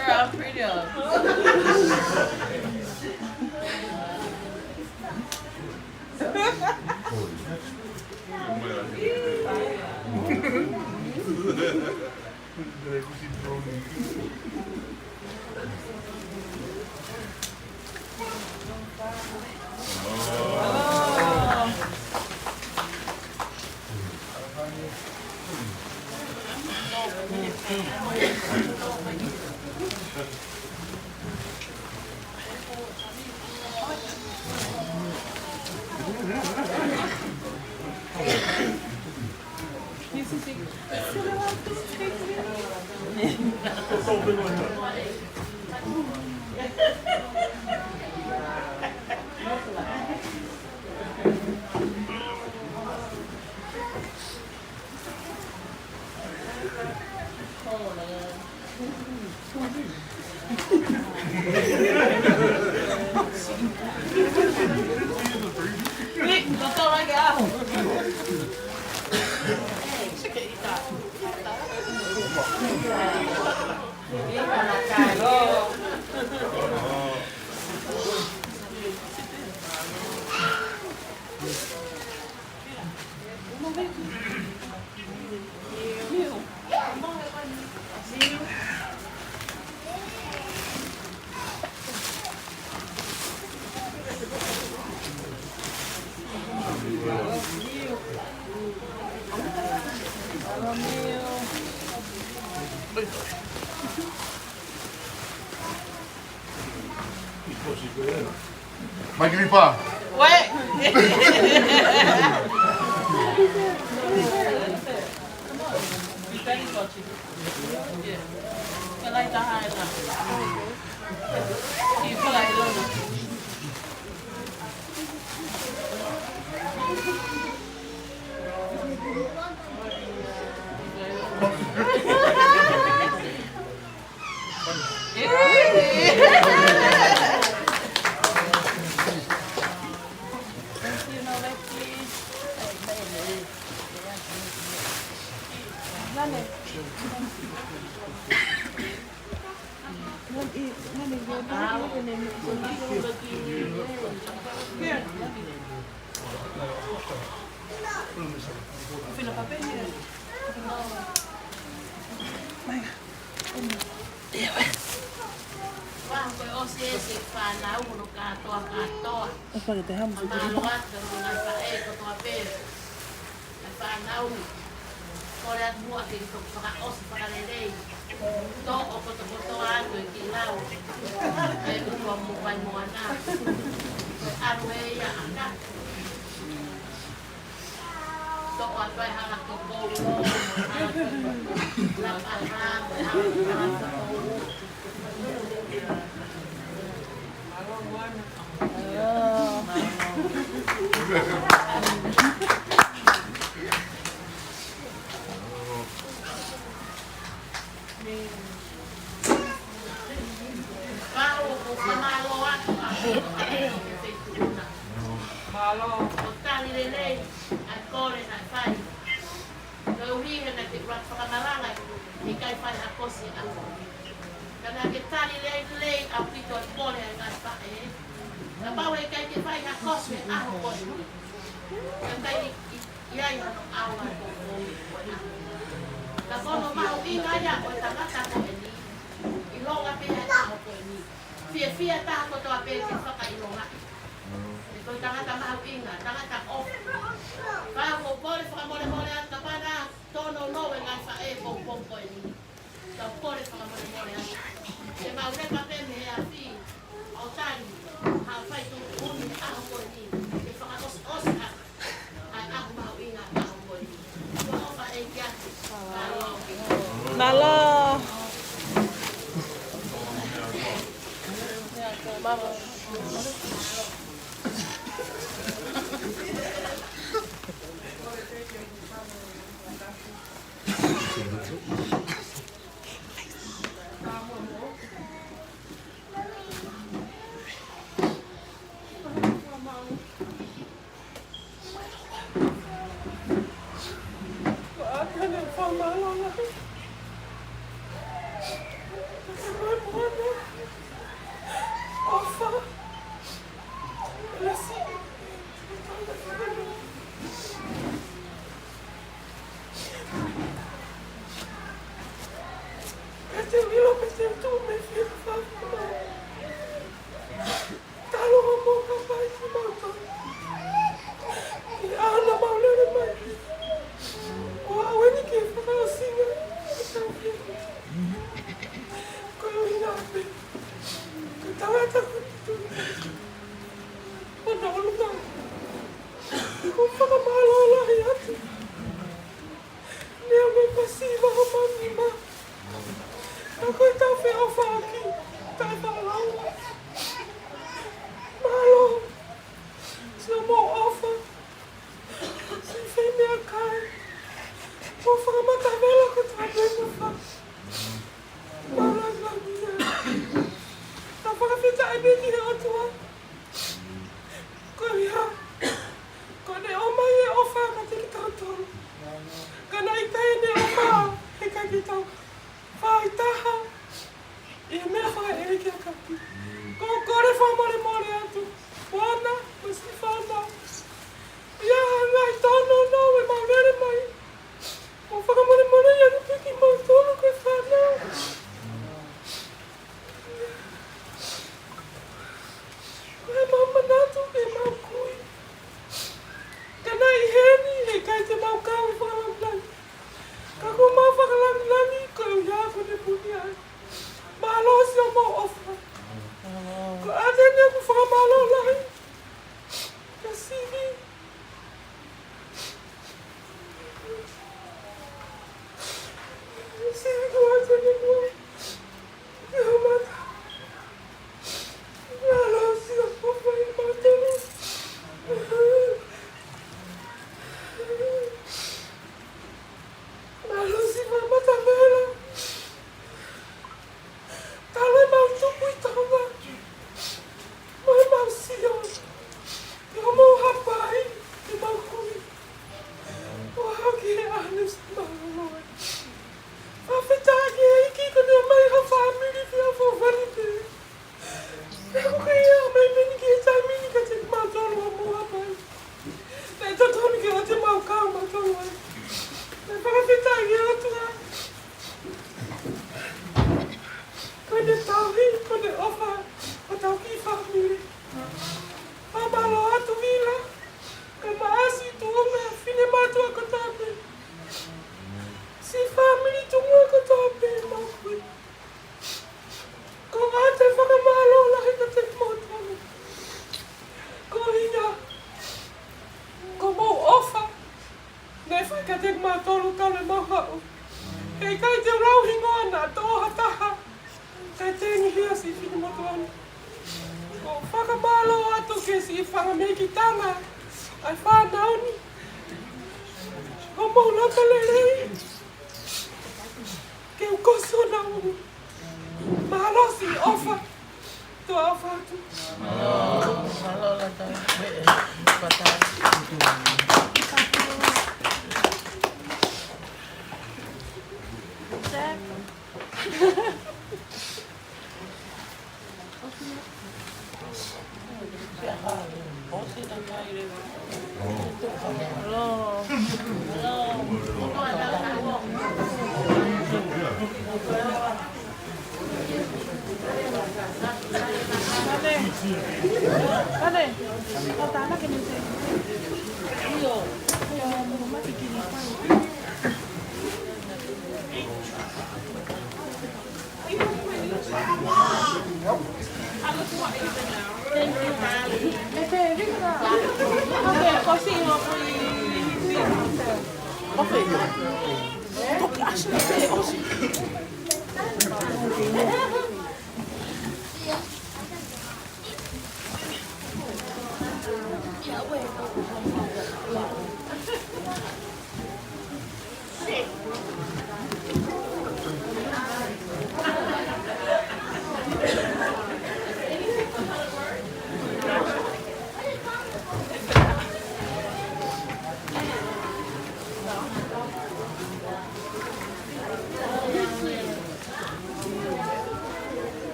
Girl, I'm pretty. Mai ki lipa. Uē. Ua, ko e ʻosi ʻe he fānau, hono kātoa, kātoa. ʻOfa ke te hamu. Mālō atu, hono ngata e kotoa pē. E fānau. Kole atu muʻa ke toki fakaʻosi fakalelei. Toʻo kotokotoa atu e kiʻi lau. ʻE ʻOtua mo Vaimoana. ʻAlu ē ia ʻana. Toʻo atu e hala ki Kolo. Lapa ha, hala ki Kolo. Mālō. ʻO tali lelei ʻa e kole naʻe fai. Koeʻuhi he naʻe ʻuluaki fakamalanga ʻe ʻikai fai ha kosi ʻa. Ka naʻa ke tali lelei ʻaupito e kole ʻa e ngaahi faʻē. Kapau ʻe ʻikai ke fai ha kosi he ʻaho ko eni, ʻe ʻikai ʻi ai hano ʻaonga ko eni. Ka ko hono mahuʻinga ia ʻo e tangata ko eni, ʻilonga pē ʻa e ʻaho ko eni. Fiefia taha kotoa pē ke fakaʻilongaʻi. ʻE ko e tangata mahuʻinga, tangata ʻofa. Ka ʻoku ou kole fakamolemole atu kapau naʻe tōnounou e ngaahi faʻē pongipongi ko eni. Tau kole fakamolemole atu. Ke mau leka pē mei he afi, ʻo tali ha fai tuʻutuʻuni he ʻaho ko eni, ke fakaʻosiʻosi ʻa, ʻa e ʻaho mahuʻinga ʻaho ko eni. Kuo ʻofa ʻEiki atu. Mālō. Mālō. Talu mo ka pai ki mau ka. ʻI he ʻaho naʻa mau lele mai. ʻO aʻu eni ki he fakaʻosinga. Ko e ʻuhinga pē. Ko e tangata ko e tuʻu. ʻO na ʻolunga. Ko e fakamālō lahi atu. Lea mai pasi ma o mami ma. Ka ko e tau feʻofaʻaki, tau fakalaua. Mālō. Siʻomou ʻofa. Siʻi fai meʻakai. Ko e fakamatavela ko e tau meʻakai. Mālō, mālō ia. Tau fakafetaʻi pē ki he ʻOtua. Ko ia, ko ʻene ʻomai e ʻofa kiate kitautolu. Ka naʻe ʻikai ʻene ʻofa, heʻikai ke tau fai taha ʻi he meʻa fakaʻeiki ʻa Kapi. Ko e kole fakamolemole atu. Moana, mo siʻi fānau. ʻI he ngaahi tōnounou ʻemau lele mai. Mo fakamolemole atu pē kimautolu ko e fānau. Ko ʻemau manatu, ko ʻemau kui. Ka naʻe ʻi heni, heʻikai te mau kau he fakalāngilangi. Ka ko ʻemau fakalāngilangi, ko e ʻuhinga ko ʻene puni ai. Mālō siʻomou ʻofa. Ko ʻAtene ʻoku fakamālō lahi. Ka sivi. Sivi ko ʻAtene ko. Mālō siʻomou ʻofa ʻi mātolu. Mālō siʻi fakamatavela. Talu ʻemau tupu ʻi Tonga. Mo ʻemau sio. Ke ʻomou hapai ʻemau kui. ʻO aʻu ki he ʻaho ni siʻi mālōlō. Fakafetaʻi ki he ʻEiki ko ʻene ʻomai ha fāmili fia fou vani pē. Pea ko e ʻomai meni ki he taimi ni kiate kimautolu ʻo mou hapai. Naʻe totonu ke ʻoua te mau kau mautolu ai. Naʻe fakafetaʻi ki he ʻOtua. Ko ʻene tauhi, ko ʻene ʻofa, ko hotau kiʻi fāmili. Fakamālō atu Vila, kae ʻumaʻā siʻi tuʻunga, finemātuʻa kotoa pē. ʻIkai te u lau hingoa naʻa toʻo ha taha, kae tengihia siʻi finemotuʻa ni. ʻOku ou fakamālō atu ki he siʻi fanga mēkitanga ʻa e fānau ni. ʻOku mou loto lelei. Ke u kosi honau ʻulu. Mālō siʻi ʻofa. Tuʻa ʻofa atu.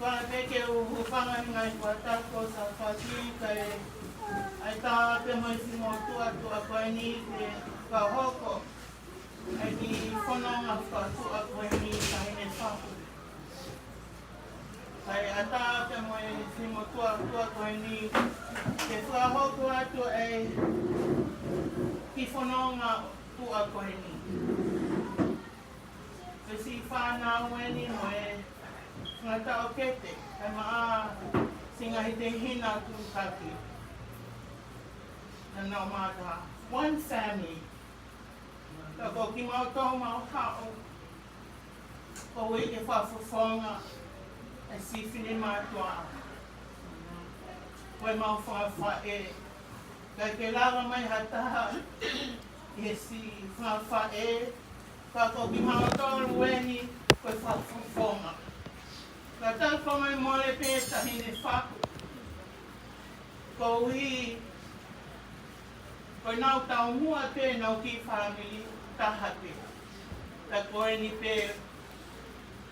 Kole pē ke u hūfanga he ngaahi kuata ko Sāfati kae ʻai tā pē mo e siʻi motuʻa tuʻa ko eni ke fakahoko ʻa e kiʻi fononga fakatuʻa ko eni, Taʻahine Faku. Kae ʻatā pē mo e siʻi motuʻa tuʻa ko eni ke fakahoko atu ʻa e kiʻi fononga tuʻa ko eni. Ko e siʻi fānau eni mo e ngaahi taʻokete, kae maʻa siʻi ngaahi tehina tuʻutaki. Naʻa nau mata one family. Ka ko kimautolu mau haʻu, ko e ʻi he fakafofonga ʻa e siʻi finemātuʻa, ko e mau fakafaʻē. ʻIkai ke lava mai ha taha ʻi he siʻi fakafaʻē, ka ko kimautolu eni ko e fakafofonga. Ka tau fakamālō pē Taʻahine Faku. Koeʻuhi ko ʻenau taumuʻa pē ʻenau kiʻi fāmili taha pē. Ka ko eni pē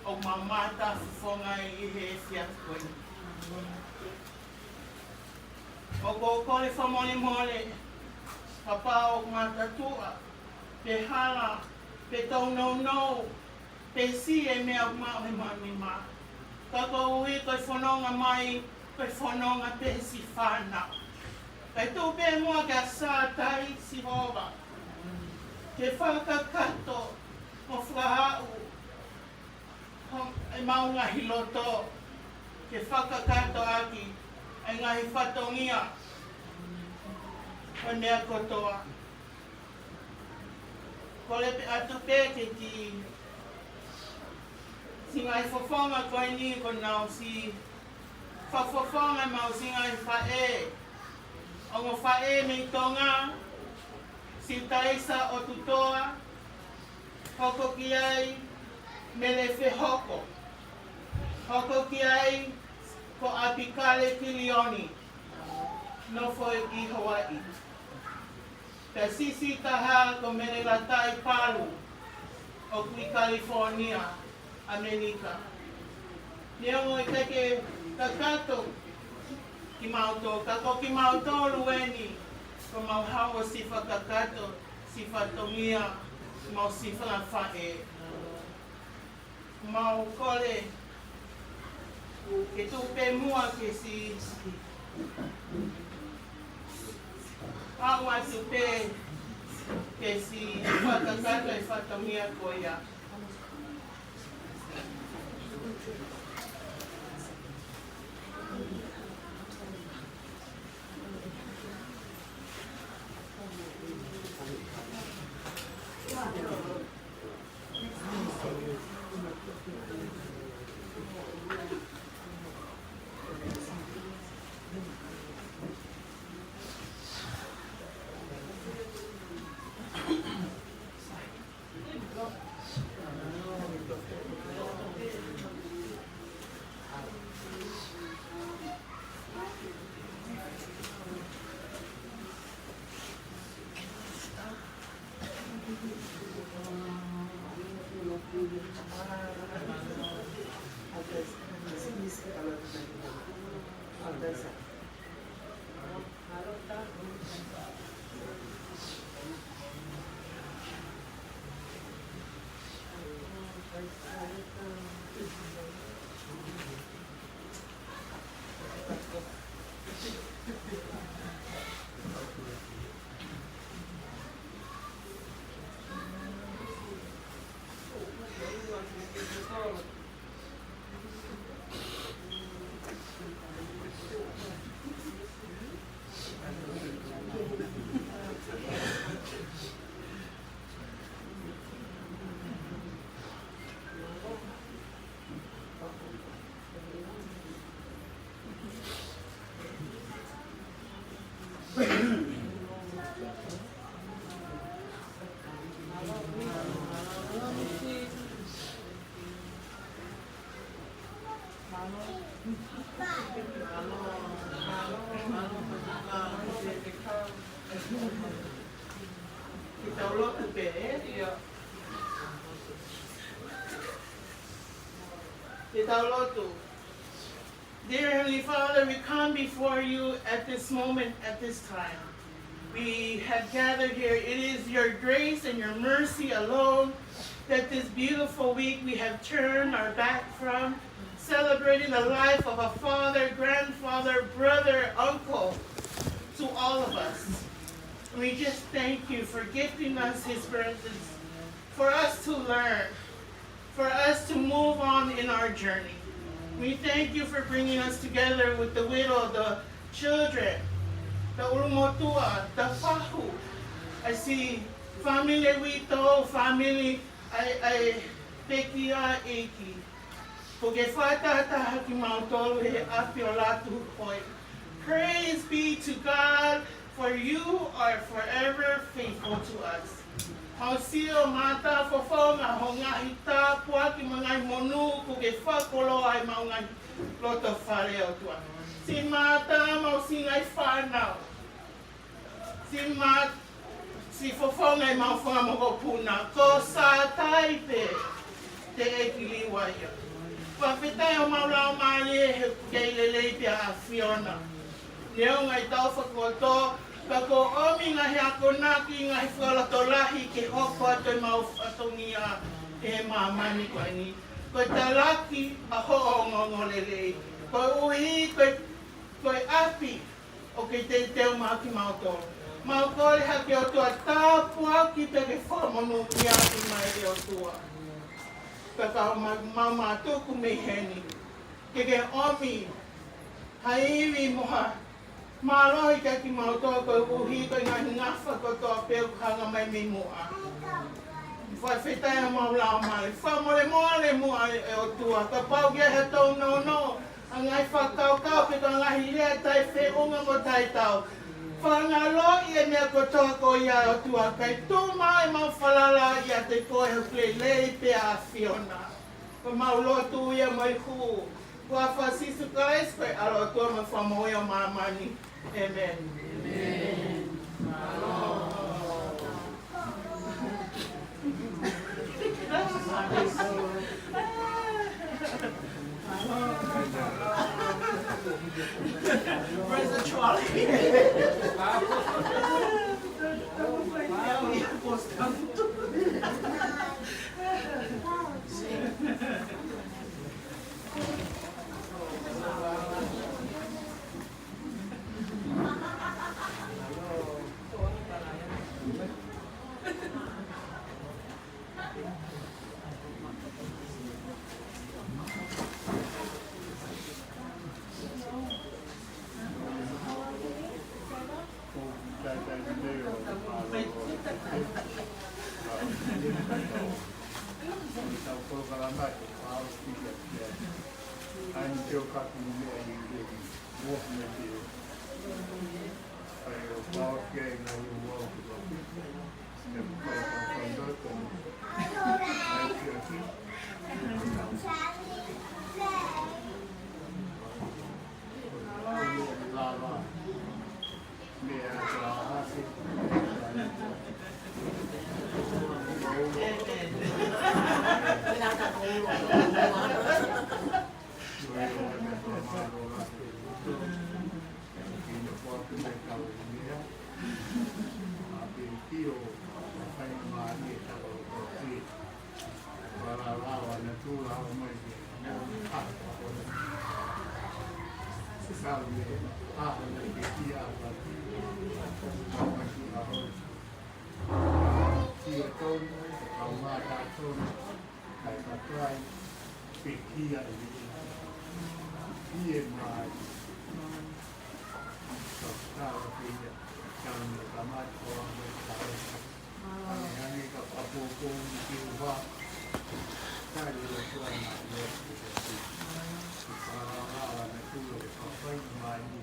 ʻoku mau mata fofonga ʻi he efiafi ko eni. ʻOku ou kole fakamolemole kapau ʻoku matuʻotuʻa, pe hala, pe tōnounou, pe siʻi e meʻa ʻoku maʻu he maʻunimā. Ka koeʻuhi ko e fononga mai, ko e fononga pē siʻi fānau. Kae tuʻu pē muʻa kia Sātai Sihova ke fakakakato mo fakahā ʻemau ngaahi loto, ke fakakakato ʻaki e ngaahi fatongia ʻo e meʻa kotoa. Kole pē atu pē ke ki siʻi ngaahi fofonga ko eni ko ʻenau siʻi fakafofonga ʻemau siʻi ngaahi faʻē, ongo faʻē mei Tonga, siʻi Taisa ʻOtutoa, hoko ki ai Mele Fehoko, hoko ki ai ko ʻApikale Kilioni, nofo ʻi Hawaiʻi. Pea siʻi siʻi taha ko Mele Latai Palu, ʻoku ʻi California, ʻAmelika. Neongo ʻikai ke kakato kimautolu, ka ko kimautolu eni, ʻoku mau haʻu ʻo siʻi fakakakato siʻi fatongia ʻemau siʻi fanga faʻē. Mau kole ke tuʻu pē muʻa ke siʻi aʻu atu pē ke siʻi fakakakato e fatongia ko ia. Ke tau lotu pē, ē? Ke tau lotu. Dear Heavenly Father, we come before you at this moment, at this time. We have gathered here. It is your grace and your mercy alone that this beautiful week we have turned our back from, celebrating the life of a father, grandfather, brother, uncle to all of us. We just thank you for gifting us his presence, for us to learn, for us to move on in our journey. We thank you for bringing us together with the widow, the children, the ʻulumotuʻa, the fahu. I see family Wito, family, I, I, pekia ʻEiki. Kuo ke fakatahataha kimautolu he ʻapi ʻo Lātūhoe. Praise be to God, for you are forever faithful to us. Mau sio mātāfofonga ho ngaahi tāpuaki mo e ngaahi monū kuo ke fakakoloa ʻi heʻemau ngaahi lotofale, ʻOtua. Siʻi mātā ʻemau siʻi ngaahi fānau. Siʻi mā-, siʻi fofonga ʻemau fanga mokopuna, ko Sātai pē te ʻEiki Liua ia. Fakafetaʻi homau laumālie he ʻoku kei lelei pē ʻa ʻAfiona. Neongo ʻetau fakakotoa, ka kuo ʻomi ngaahi akonaki, ngaahi fakalotolahi ke hoko atu ʻemau fatongia ʻi he māmani ko eni. Ko e talaki ʻa hoʻo ongoongolelei. Koeʻuhi, ko e, ko e ʻapi ʻoku ke teuteu maʻa kimautolu. Mau kole hake ʻOtua tāpuaki pea ke fakamonūʻia ʻaki mai ʻe ʻOtua. Pea ka mau, mau mātuku mei heni. Ke ke ʻomi ha ivi mo ha mālohi kiate kimautolu koeʻuhi ko e ngaahi ngafa kotoa pē ʻoku hanga mai mei muʻa. Fakafetaʻi ʻemau laumālie. Fakamolemole muʻa ʻe ʻOtua. Kapau ʻoku ʻi ai ha tōnounou, ha ngaahi fakakaukau pe ko ha ngaahi lea taʻefeʻunga mo taʻetau. Fakangaloʻi e meʻa kotoa ko ia ʻe ʻOtua. Kae tuku mai ʻemau falala ʻiate koe ʻi he lelei pē ʻa e ʻAfiona. Ko ʻemau lotu ia mo e hū. Huafa ʻo Sīsū Kalaisi ko e ʻAlo ʻo e ʻOtua mo e Fakamoʻui ʻo māmani. ʻĒmeni. Brother Charlie. Kae kakai, pekia e, ʻi he mai. Ka tala pē ia, tala mai ka mai ko a mai tala. Ange, ange ka papōpō ni ki uha. Kai ua tua na ua ki uha. Ka la la na tula le papai mai ni.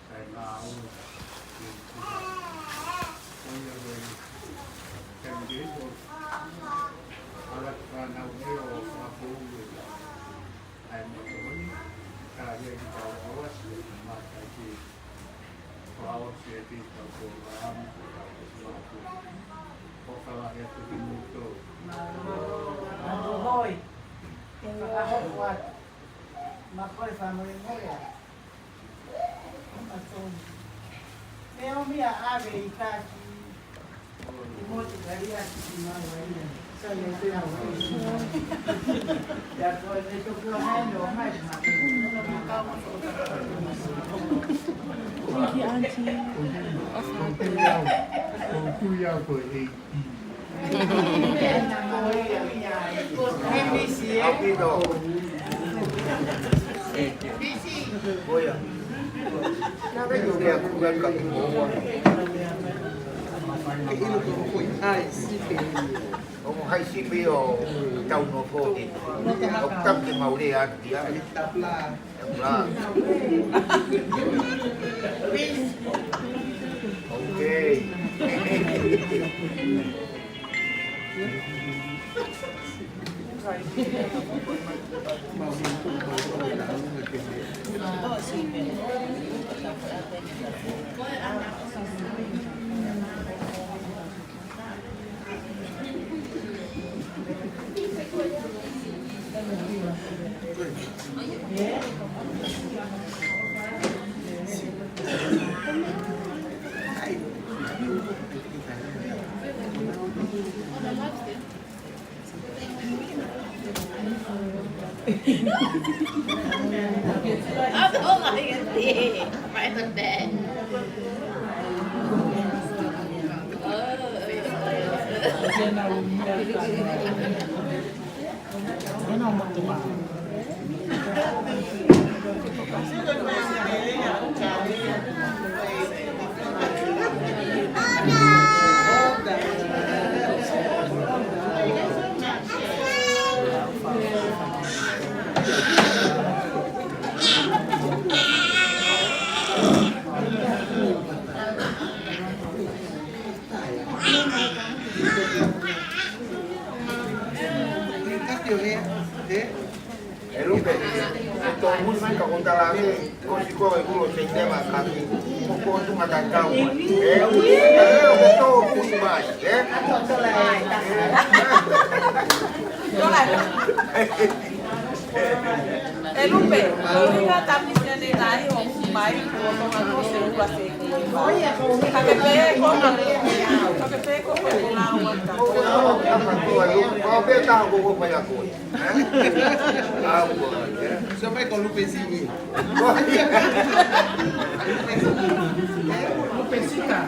Kae ngāue. Ko ia ko e kemikeko. Ala ki fānau ke o fakapou e ka. ʻAi mo toni. Ka ia ki tau ʻoasi e mātai ke. Ko ʻoasi e te tau ko amu ko tau ko mātou. Ko kala he atu ki moto. Mātou hoi. Fakahoko atu. Ma koe fānau e moea. Meʻa ʻomi ʻa ʻave ʻi kaki. Motu kali atu ki mau ai. Sa ia te au. Ia ko e te tokua hai no mai ma. Thank you, Auntie. Thank you, Auntie. Ongo hai sipi ʻo tau no foki. ʻO tau ke mau lea atu ia. Blah. Okay. Oh, oh, I can see. Right at the back. E Lupe, e tō muli mai ka ko tala ange, ko si ko e kulo se tema kaki, ko ko tunga ta kau. E, e, e, o ke tō muli mai, e? E Lupe, ko e ʻuhinga tamisi ʻene nai o mai, ko tonga ko se ua se. Ka ke pē ko ka, ka ke pē ko ko ko lau ata. Ko pē ta ko ko pa ya ko. Sio mai ko Lupe Siki. Lupe Sika.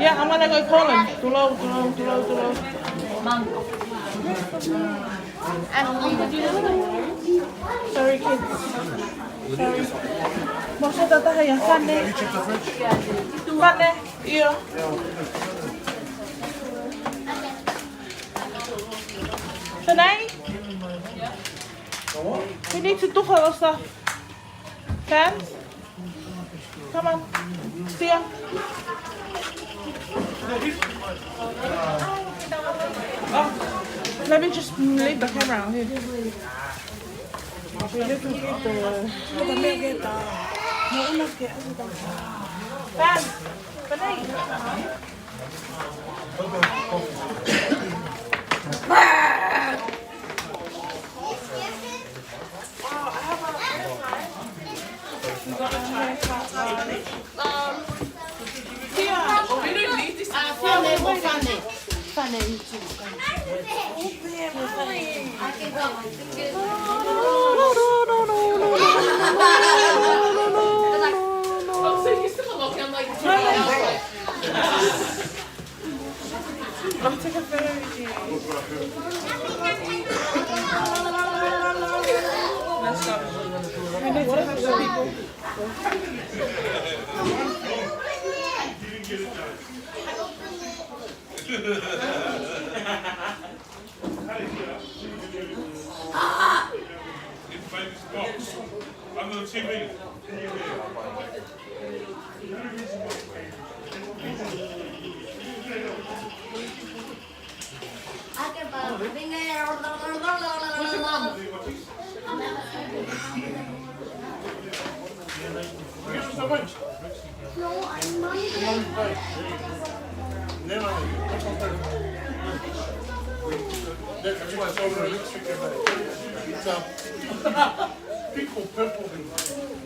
Yeah, I'm gonna go call him. Tulou, tulou, tulou, tulou. Sorry, kids. Sorry. Mou sio ta taha ia, Fane. Fane, ʻio. Fane? We need to do for us stuff. Fans? Come on. See ya. Oh, let me just leave the camera out here. Fans, Fane. I'm taking a photo with you. Let's go. I need to have some people. In famous box. Under the T V. That's why it's over electric. It's a pickled purple.